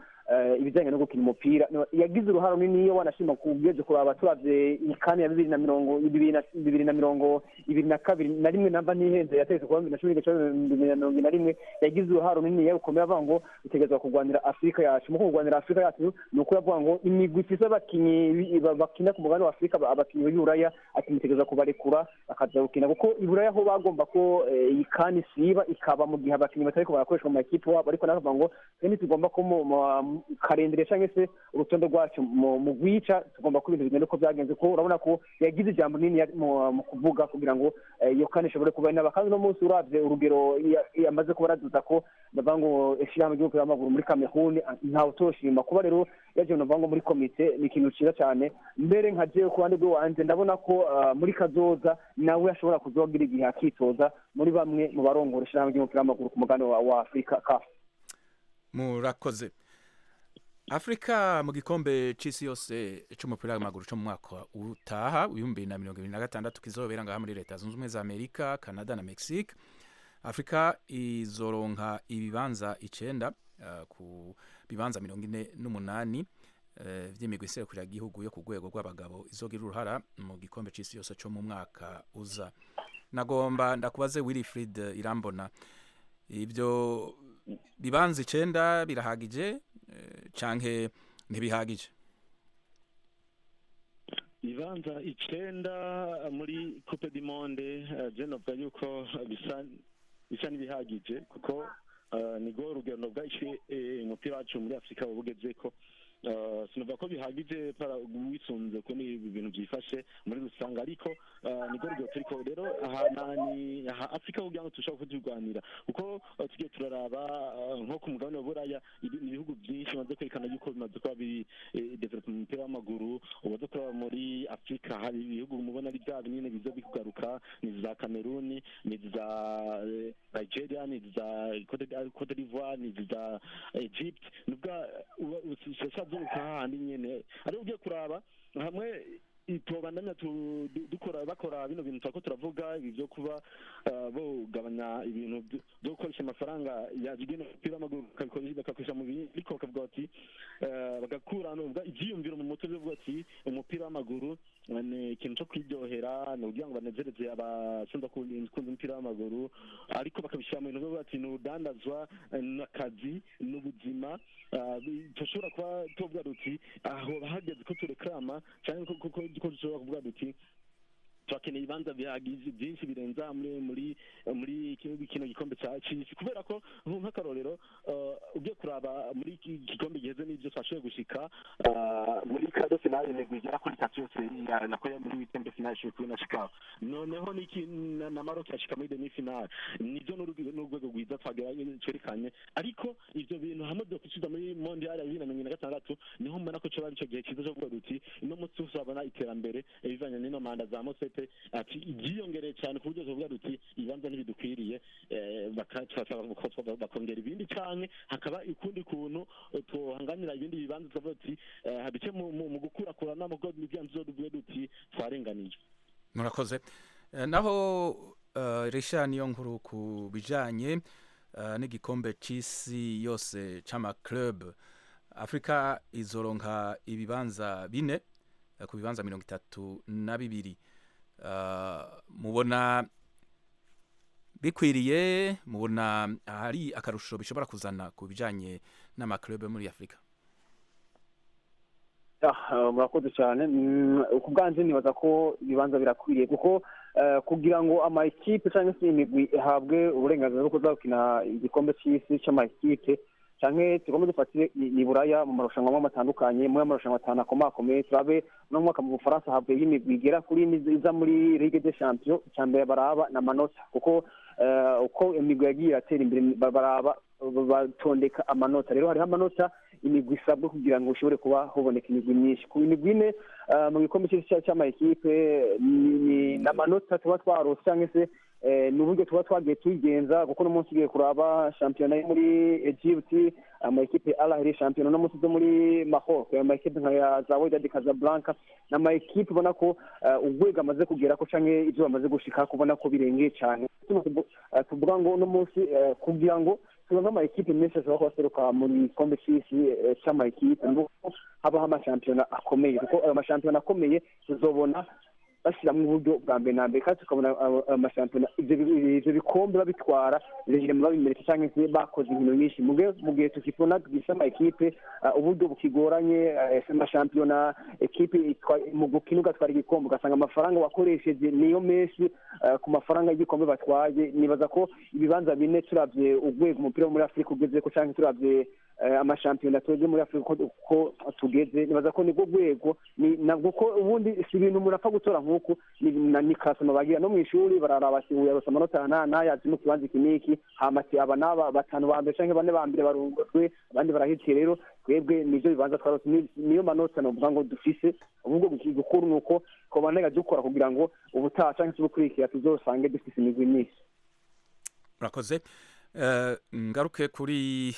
Speaker 2: ibijyanye no gukina umupira. Yagize uruhare runini, iyo wanashima kugeze kuraba turavye ikani ya 2022 na rimwe, namba ntihenze, yateze kuba 2010 2021, yagize uruhare runini yarukomeye, avuga ngo utegerezwa kurwanira Afurika yacu. Mu kurwanira Afurika yacu ni uko yavuga ngo imigwi ifise abakinyi bakina ku mugabane wa Afurika, abakinyi b'Iburaya, ati mutegerezwa kubarekura bakaza gukina, kuko Iburaya ho bagomba ko iyi kani siba ikaba mu gihe abakinyi batariko barakoreshwa mu makipe wabo, ariko nakavuga ngo twe ntitugomba ko mu karendere canke se urutonde rwacu mu gwica, tugomba ko ibintu bigenda uko byagenze. Ko urabona ko yagize ijambo rinini mu kuvuga kugira ngo iyo kani ishobore kuba inaba. Kandi uno munsi uravye urugero yamaze kuba araduza, ko ndavuga ngo ishirahamwe ry'umupira w'amaguru muri Cameroon ntawe utoshima. Kuba rero yaje, ndavuga ngo muri komite, ni ikintu ciza cyane. Mbere nka jewe ku ruhande rw'iwanje ndabona ko muri kazoza nawe ashobora kuzogira igihe akitoza muri bamwe mu barongora ishirahamwe ry'umupira w'amaguru ku mugabane wa Afurika, CAF.
Speaker 3: Murakoze. Afrika mu gikombe c'isi yose c'umupira w'amaguru co mu mwaka utaha 2026 kizobera ngaha muri Leta Zunze Ubumwe za Amerika, Canada na Mexique, Afrika izoronka ibibanza 9 ku bibanza 48 vy'imigwi iserukira igihugu yo ku rwego rw'abagabo izogira uruhara mu gikombe c'isi yose co mu mwaka uza. Nagomba ndakubaze, Wilfried Irambona, ibyo bibanza 9 birahagije canke ntibihagije?
Speaker 1: Ibibanza 9 muri Coupe du Monde, je novuga yuko bisa n'ibihagije, kuko nirwo rugero novuga umupira wacu muri Afurika wabugezeko. Sinovuga ko bihagije wisunze ukuntu ibintu byifashe muri rusange, ariko nirwo rugero turiko. Rero aha ni aha Afurika kugira ngo turusheho kuturwanira, kuko tugiye turaraba nko ku mugabane wa Buraya, ibihugu byinshi bimaze kwerekana yuko bimaze kuba biri develop mu mupira w'amaguru. Umaze kuraba muri Afurika hari ibihugu mubona ari bya binini biza bikugaruka, ni za Cameroon, ni za Nigeria, ni za Cote d'Ivoire, ni za Egypt, nubwo usasa hahandi nyene. Ariko ugiye kuraba hamwe Tubandanya dukora, bakora bino bintu turako turavuga, ibi byo kuba bogabanya ibintu byo gukoresha amafaranga yagenewe umupira w'amaguru, bakakoresha mu bindi, ariko bakavuga bati bagakura nuvuga ivyiyumviro mu mutwe byo ati umupira w'amaguru ni ikintu cyo kwiryohera, ni ukugira ngo banezereze abasanzwe bakunda umupira w'amaguru, ariko bakabishyira mu bintu byo ati ni urudandazwa, ni akazi, ni ubuzima. Dushobora kuba tuvuga duti aho bahageze ko tureklama, cyangwa ko dushobora kuvuga duti turakeneye ibibanza bihagije byinshi birenza muri kino gikombe cya c'isi, kubera ko nk'akarorero ugiye kuraba muri iki gikombe giheze n'ibyo twashoboye gushika muri quart de finale, imigwi igera kuri itatu yose nako muri huitième de finale ishoboye kubinashika, noneho n'iki na Maroc yashika muri demi finale, nivyo n'urwego rwiza twagera twerekanye. Ariko ivyo bintu hamwe byo kwisubiza muri mondial ya 2026, niho mbona ko coba ari ico gihe cyiza cyo kuvuga duti ino munsi tuzabona iterambere bivanye n'ino manda za Motsepe, ati iryiyongereye cyane ku buryo tuvuga duti ibibanza ntibidukwiriye, bakongera ibindi canke hakaba ukundi kuntu twohanganira ibindi bibanza, tukavuga duti habice mu gukurakurana mu bwo tuvuge duti twarenganijwe.
Speaker 3: Murakoze. Naho Richard niyo nkuru ku bijanye n'igikombe c'isi yose c'ama club, Afrika izoronka ibibanza bine ku bibanza 32. Mubona bikwiriye? Mubona hari akarusho bishobora kuzana ku bijanye n'ama club muri Afrika?
Speaker 2: Murakoze cyane. Ku bwanjye nibaza ko ibibanza birakwiriye, kuko kugira ngo ama ekipe cyangwa se imigwi ihabwe uburenganzira bwo kuza gukina igikombe cy'isi cy'ama ekipe, canke tugomba dufatire i Buraya mu marushanwa amwe atandukanye, muri amarushanwa atanu akomakomeye, turabe uno mwaka mu Bufaransa havuye imigwi igera kuri ine iza muri Ligue des Champions. Icya mbere baraba ni amanota, kuko uko imigwi yagiye iratera imbere baraba batondeka amanota. Rero hariho amanota imigwi isabwa kugira ngo ushobore kuba hoboneka imigwi myinshi. Ku imigwi ine mu gikombe cy'isi cy'ama ekipe ni amanota tuba twarose cyangwa se ni uburyo tuba twagiye tuyigenza, kuko uno munsi ugiye kuraba shampiyona yo muri Egypt, ama ekipe Al Ahly, shampiyona uno munsi zo muri Maroc, ama ekipe nka ya za Wydad Casablanca, ni ama ekipe ubona ko urwego amaze kugera ko canke ibyo bamaze gushika kubona ko birengeye cyane. Tuvuga ngo uno munsi kugira ngo turonke ama ekipe menshi ashobora kuba aseruka mu gikombe c'isi c'ama ekipe, nuko habaho amashampiyona akomeye, kuko ayo mashampiyona akomeye tuzobona bashyiramo uburyo bwa mbere na mbere, kandi tukabona amashampiyona ivyo bikombe babitwara régime babimeretse cyangwa se bakoze inkino nyinshi. Mu gihe tukibona tugifise ama ekipe uburyo bukigoranye, amashampiyona ekipe mu gukina ugatwara igikombe ugasanga amafaranga wakoresheje niyo menshi ku mafaranga y'igikombe batwaye. Nibaza ko ibibanza bine, turavye urwego umupira wo muri Afurika ugezeko canke turavye amashampiyona twebwe muri Afurika uko tugeze, nibaza ko nibwo rwego nabwo, ko ubundi si ibintu umuntu apfa gutora nk'uku, ni classement bagira no mu ishuri, bararaba ati uyu yarose amanota aya n'aya, azi mu kibanza iki n'iki, hama ati aba n'aba batanu ba mbere canke bane ba mbere barungutwe, abandi barahitiye. Rero twebwe nivyo bibanza twarose, niyo manota novuga ngo dufise. Ubwo gukuru ni uko twobandanya dukora kugira ngo ubutaha canke se ubukurikira tuzosange dufise imigwi myinshi.
Speaker 3: Murakoze. Ngaruke kuri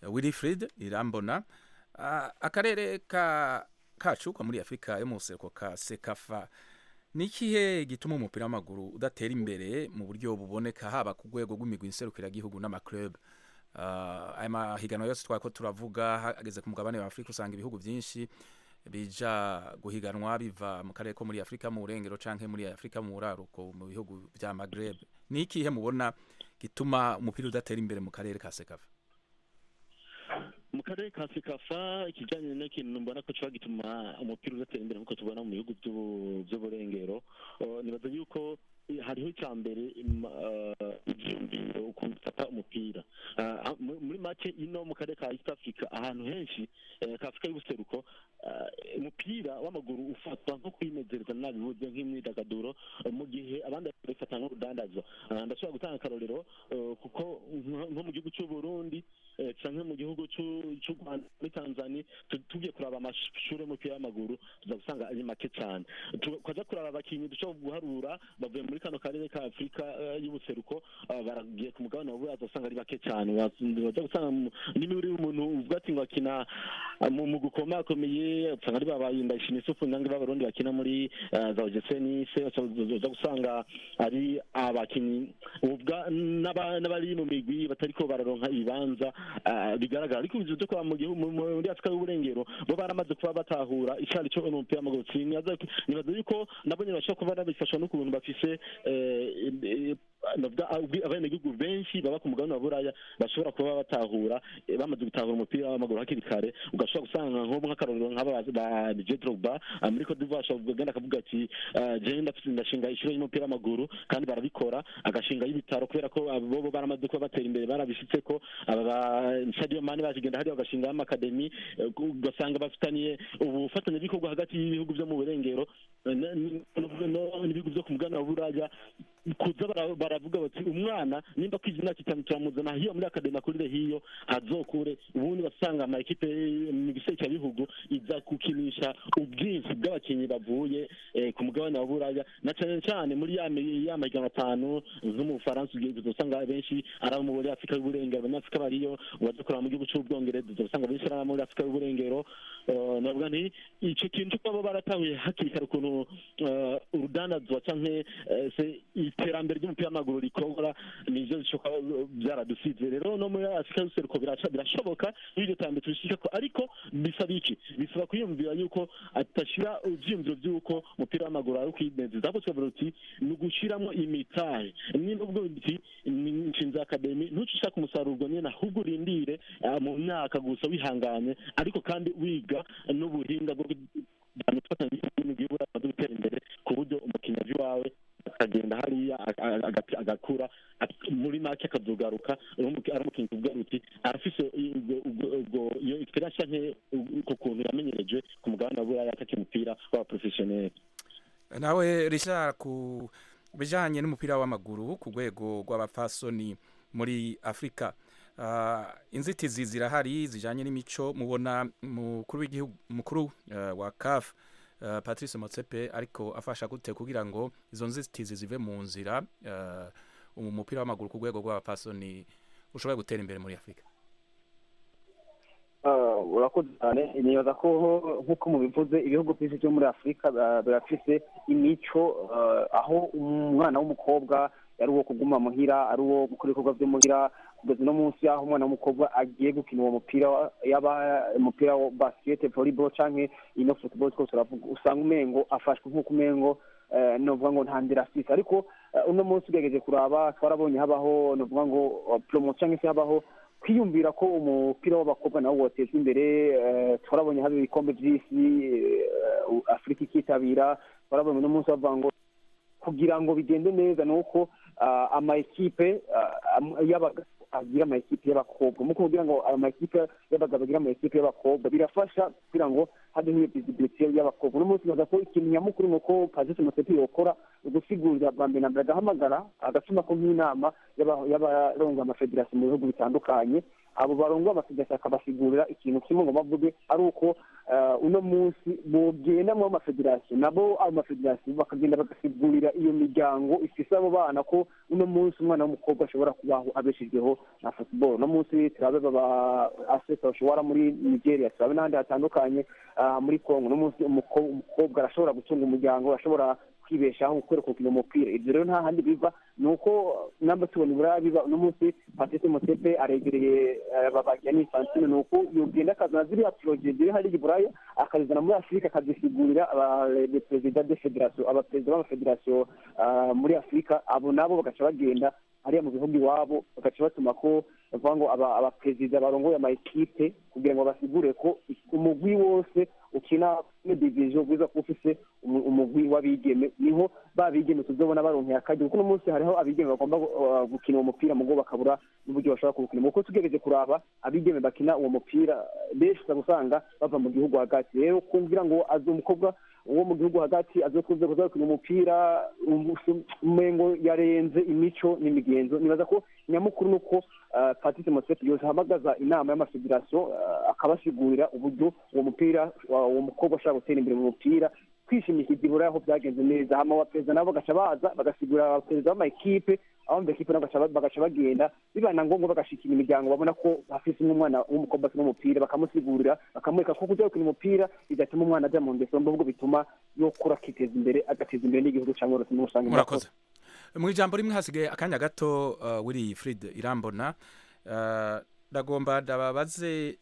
Speaker 3: Wilfried Irambona. Akarere ka kacu ko muri Afrika yo mu buseruko ka CECAFA, ni ikihe gituma umupira w'amaguru udatera imbere mu buryo buboneka, haba ku rwego rw'imigwi nserukiragihugu n'ama club? Aya mahiganwa yose twako turavuga hageze ku mugabane wa Afrika, usanga ibihugu byinshi bija guhiganwa biva mu karere ko muri Afrika mu burengero canke muri Afrika mu buraruko, mu bihugu vya Maghreb. Ni ikihe mubona gituma umupira udatera imbere mu karere ka CECAFA?
Speaker 1: Mu karere ka CECAFA, ikijyanye n'ikintu mbona ko kiba gituma umupira udatera imbere nk'uko tubona mu bihugu by'uburengero, nibaza yuko hariho icya mbere ibyiyumviro, ukuntu ufata umupira. Muri make ino mu karere ka East Africa, ahantu henshi ka Afurika y'ubuseruko, umupira w'amaguru ufatwa nko kwinezereza nabivuze nk'imyidagaduro, mu gihe abandi babifata nk'urudandazwa. Ndashobora gutanga akarorero kuko nko mu gihugu cy'u Burundi canke mu gihugu c'u Rwanda, muri Tanzania, tugiye kuraba amashure y'umupira w'amaguru tuza gusanga ari make cane. Tukaja kuraba abakinyi dushobora guharura bavuye muri kano karere ka Afurika y'ubuseruko, baragiye ku mugabane wa Buraya, usanga ari bake cane. Baza gusanga n'imibiri y'umuntu uvuga ati ngo akina mu gukomakomeye, usanga ari babaye Ndayishimiye Isufu nange b'Abarundi bakina muri za OGC Nice. Uza gusanga ari abakinyi uvuga n'abari mu migwi batariko bararonka ibibanza bigaragara. Ariko ivyo byo mu gihugu muri Afurika y'uburengero bo baramaze kuba batahura icari cyo umupira w'amaguru. Nibaza yuko nabo nyene bashobora kuba babifashwa n'ukuntu bafise abenegihugu benshi baba ku mugabane wa Buraya bashobora kuba batahura, bamaze gutahura umupira w'amaguru hakiri kare. Ugashobora gusanga nko nk'akarorero nk'aba ba Didier Drogba muri Cote d'Ivoire ashobora kugenda akavuga ati jewe ndafise ndashinga ishure y'umupira w'amaguru, kandi barabikora, agashinga y'ibitaro kubera ko bo baramaze kuba batera imbere, barabishitse ko aba ba Sadio Mane bakigenda hariya bagashinga amakademi, ugasanga bafitaniye ubufatanyabikorwa hagati y'ibihugu byo mu burengero n'ibihugu byo ku mugabane wa Buraya, kuza baravuga bati umwana nimba kwize imyaka 5 turamuzana hiyo muri akademi akurire hiyo azokure. Ubundi basanga ama ekipe mu bihugu iza kukinisha ubwinshi bw'abakinyi bavuye ku mugabane wa Buraya, na cyane cyane muri ya mahiganwa 5 nko mu Bufaransa uzosanga benshi ari abo muri Afurika y'uburengero, abanyafurika bariyo. Ubaza kuraba mu gihugu c'Ubwongereza uzosanga benshi ari abo muri Afurika y'uburengero. Navuga nti ico kintu cyo kuba baratahuye hakiri kare ukuntu urudandazwa canke iterambere ry'umupira w'amaguru rikora, nivyo bishoboka byaradusize. Rero no muri Afurika y'ubuseruko birashoboka n'iryo terambere turishikako, ariko bisaba iki? Bisaba kwiyumvira yuko atashira ivyiyumviro vy'uko umupira w'amaguru ari ukwinezeza, ahubwo tukavuga uti ni ugushiramwo imitahe. Nimba ubwo uti nshinze akademi, ntuce ushaka umusaruro nyene, ahubwo urindire mu myaka gusa wihanganye, ariko kandi wiga n'ubuhinga bwo n'igihugu amaze gutera imbere, ku buryo umukinyi wawe akagenda hariya agakura, muri make akazogaruka ari umukinyi uvuga uti arafise ubwo iyo experience canke uko kuntu yamenyereje ku mugabane wa Buraya akina umupira w'aba professionnel.
Speaker 3: Nawe Richard, ku bijanye n'umupira w'amaguru ku rwego rw'abapfasoni muri Afrika, inzitizi zirahari zijanye n'imico. Mubona mukuru w'igihugu, mukuru wa CAF, Patrice Motsepe, ariko afasha gute kugira ngo izo nzitizi zive mu nzira, umupira w'amaguru ku rwego rw'abapfasoni ushobora gutera imbere muri Afrika?
Speaker 2: Urakoze cyane. Nibaza ko nk'uko mubivuze, ibihugu byinshi byo muri Afurika birafise imico aho umwana w'umukobwa ari uwo kuguma muhira, ari uwo gukora ibikorwa byo muhira, kugeza no munsi aho umwana w'umukobwa agiye gukina uwo mupira, yaba umupira wa basket, volleyball canke ino football twose turavuga, usanga umengo afashwe nk'uko umengo novuga ngo nta ndera afise. Ariko uno munsi ugerageje kuraba, twarabonye habaho novuga ngo promotion canke se habaho kwiyumvira ko umupira w'abakobwa nawo wotezwa imbere. Twarabonye haba ibikombe vy'isi, Afurika ikitabira. Twarabonye uno munsi bavuga ngo kugira ngo bigende neza ni uko ama ekipe y'abagabo agira ama ekipe y'abakobwa. Muko kugira ngo ama ekipe y'abagabo agira ama ekipe y'abakobwa birafasha kugira ngo habe iyo visibility y'abakobwa. Uno munsi baza ko ikintu nyamukuru ni uko Patrice Motsepe yokora ugusigurira bwa mbere na mbere, agahamagara agatuma ko nk'inama y'abarongoye amafederasiyo mu bihugu bitandukanye, abo barongoye amafederasiyo akabasigurira ikintu kimwe ngo bavuge ari uko uno munsi bogenda mu mafederasiyo, nabo ayo mafederasiyo bakagenda bagasigurira iyo miryango ifise abo bana ko uno munsi umwana w'umukobwa ashobora kubaho abeshejweho na football. Uno munsi turabe baba Asesa bashobora muri Nigeria, turabe n'ahandi hatandukanye muri Congo, uno munsi umukobwa arashobora gutunga umuryango, arashobora kwibeshaho gukora gukina umupira. Ibyo rero nta handi biva, ni uko namba tubona Iburaya biba. Uno munsi Patrice Motsepe aregereye Gianni Infantino, ni uko yogenda akazana ziriya projet ziri hariya i Buraya akazizana muri Afurika, akazisigurira abaperezida de federasiyo, abaperezida b'amafederasiyo muri Afurika, abo nabo bagaca bagenda hariya mu bihugu iwabo bagaca batuma ko bavuga ngo abaperezida barongoye ama ekipe kugira ngo basigure ko umugwi wose ukina muri division bwiza kuba ufise umugwi w'abigeme, niho ba bigeme tuzobona baronkeye akaryo. Kuko uno munsi hariho abigeme bagomba gukina uwo mupira mugo bakabura n'uburyo bashobora kuwukina. Kuko tugereze kuraba abigeme bakina uwo mupira benshi usanga bava mu gihugu hagati. Rero kugira ngo aze umukobwa uwo mu gihugu hagati azokuze kuzakina umupira, umengo yarenze imico n'imigenzo. Nibaza ko nyamukuru nuko Patrice Motsepe yohamagaza inama y'amafederasiyo, akabasigurira uburyo uwo mupira, uwo mukobwa ashobora gutera imbere mu mupira, kwishimisha ibura aho byagenze neza. Hama abaperezida nabo bagaca baza bagasigurira abaperezida b'amakipe, abo mu ekipe nabo bagaca bagenda, bibana ngombwa bagashikira imiryango babona ko hafise umwana w'umukobwa akina umupira, bakamusigurira, bakamwereka ko kuja gukina umupira bidatuma umwana aja mu ngeso mbi, ahubwo bituma yokura akiteza imbere, agateza imbere n'igihugu cyangwa rwose muri rusange.
Speaker 3: Murakoze. Mu ijambo rimwe, hasigaye akanya gato, Wilfried Irambona, ndagomba ndababaze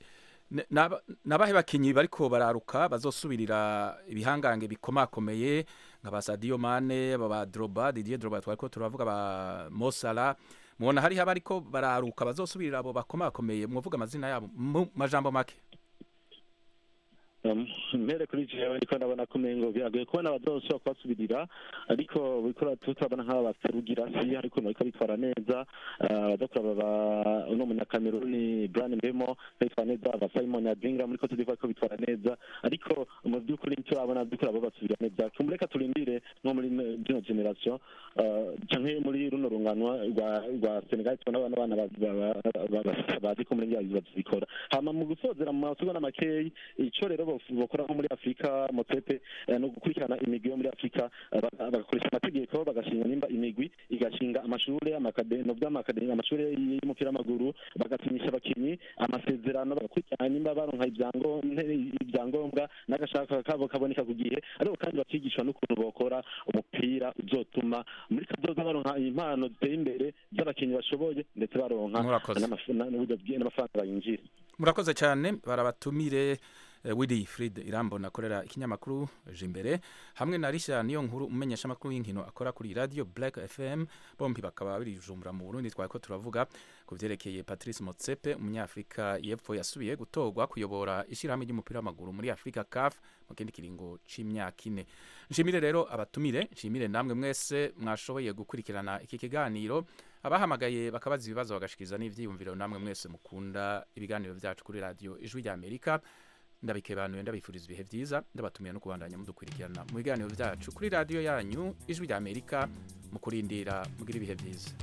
Speaker 3: nabahe bakinyi bariko bararuka bazosubirira ibihangange bikomakomeye nka ba Sadio Mane, ba Drogba, Didier Drogba twariko turavuga, ba Mo Salah? Mubona hariho abariko bararuka bazosubirira abo bakomakomeye? Mwovuga amazina yabo mu majambo make.
Speaker 1: Mpere kuri jewe, ndiko ndabona ko umengo biragoye kubona abazoshobora kubasubirira, ariko buriko turabona nk'aba baserugira si ariko bariko bitwara neza. Baza kuraba uno munyakameruni Bryan Mbeumo bitwara neza, aba Simon Adingra muri Cote d'Ivoire ko bitwara neza, ariko mu by'ukuri ntiturabona by'ukuri abo basubira neza. Tumureka turindire nko muri zino generation canke muri runo rungano rwa Senegal, tubona abana bazi ko muri ngira bazibikora. Hama mu gusozera mu masegonda makeyi, ico rero bokora nko muri Afrika, Motsepe, no gukurikirana imigwi yo muri Afrika, bagakoresha amategeko, bagashinga nimba imigwi, igashinga amashure, amakademi by'amakademi, amashure y'umupira w'amaguru, bagasinyisha abakinyi amasezerano, bagakurikirana nimba baronka ibyangombwa n'agashaka kabo kaboneka ku gihe, ariko kandi bakigishwa n'ukuntu bokora umupira uzotuma muri kazoza baronka impano ziteye imbere z'abakinyi bashoboye, ndetse baronka
Speaker 3: Murakoze.
Speaker 1: n'uburyo n'amafaranga bayinjira.
Speaker 3: Murakoze cyane. Barabatumire Wilfried Irambona akorera ikinyamakuru Jimbere, hamwe na Richard Niyo Nkuru, umenyesha amakuru y'inkino akora kuri Radio Black FM, bombi bakaba biri Bujumbura mu Burundi. Twari ko turavuga ku vyerekeye Patrice Motsepe, umunyafrika y'epfo yasubiye gutorwa kuyobora ishyirahamwe ry'umupira w'amaguru muri Afrika, CAF, mu kindi kiringo c'imyaka 4. Nshimire rero abatumire, nshimire namwe mwese mwashoboye gukurikirana iki kiganiro, abahamagaye bakabaza ibibazo, bagashikiza n'ivyiyumviro, namwe mwese mukunda ibiganiro vyacu kuri Radio Ijwi rya Amerika. Ndabikebanuye, ndabifuriza ibihe vyiza, ndabatumiye no kubandanya mudukurikirana mu biganiro vyacu kuri radio yanyu Ijwi rya Amerika. Mu kurindira, mugira ibihe vyiza.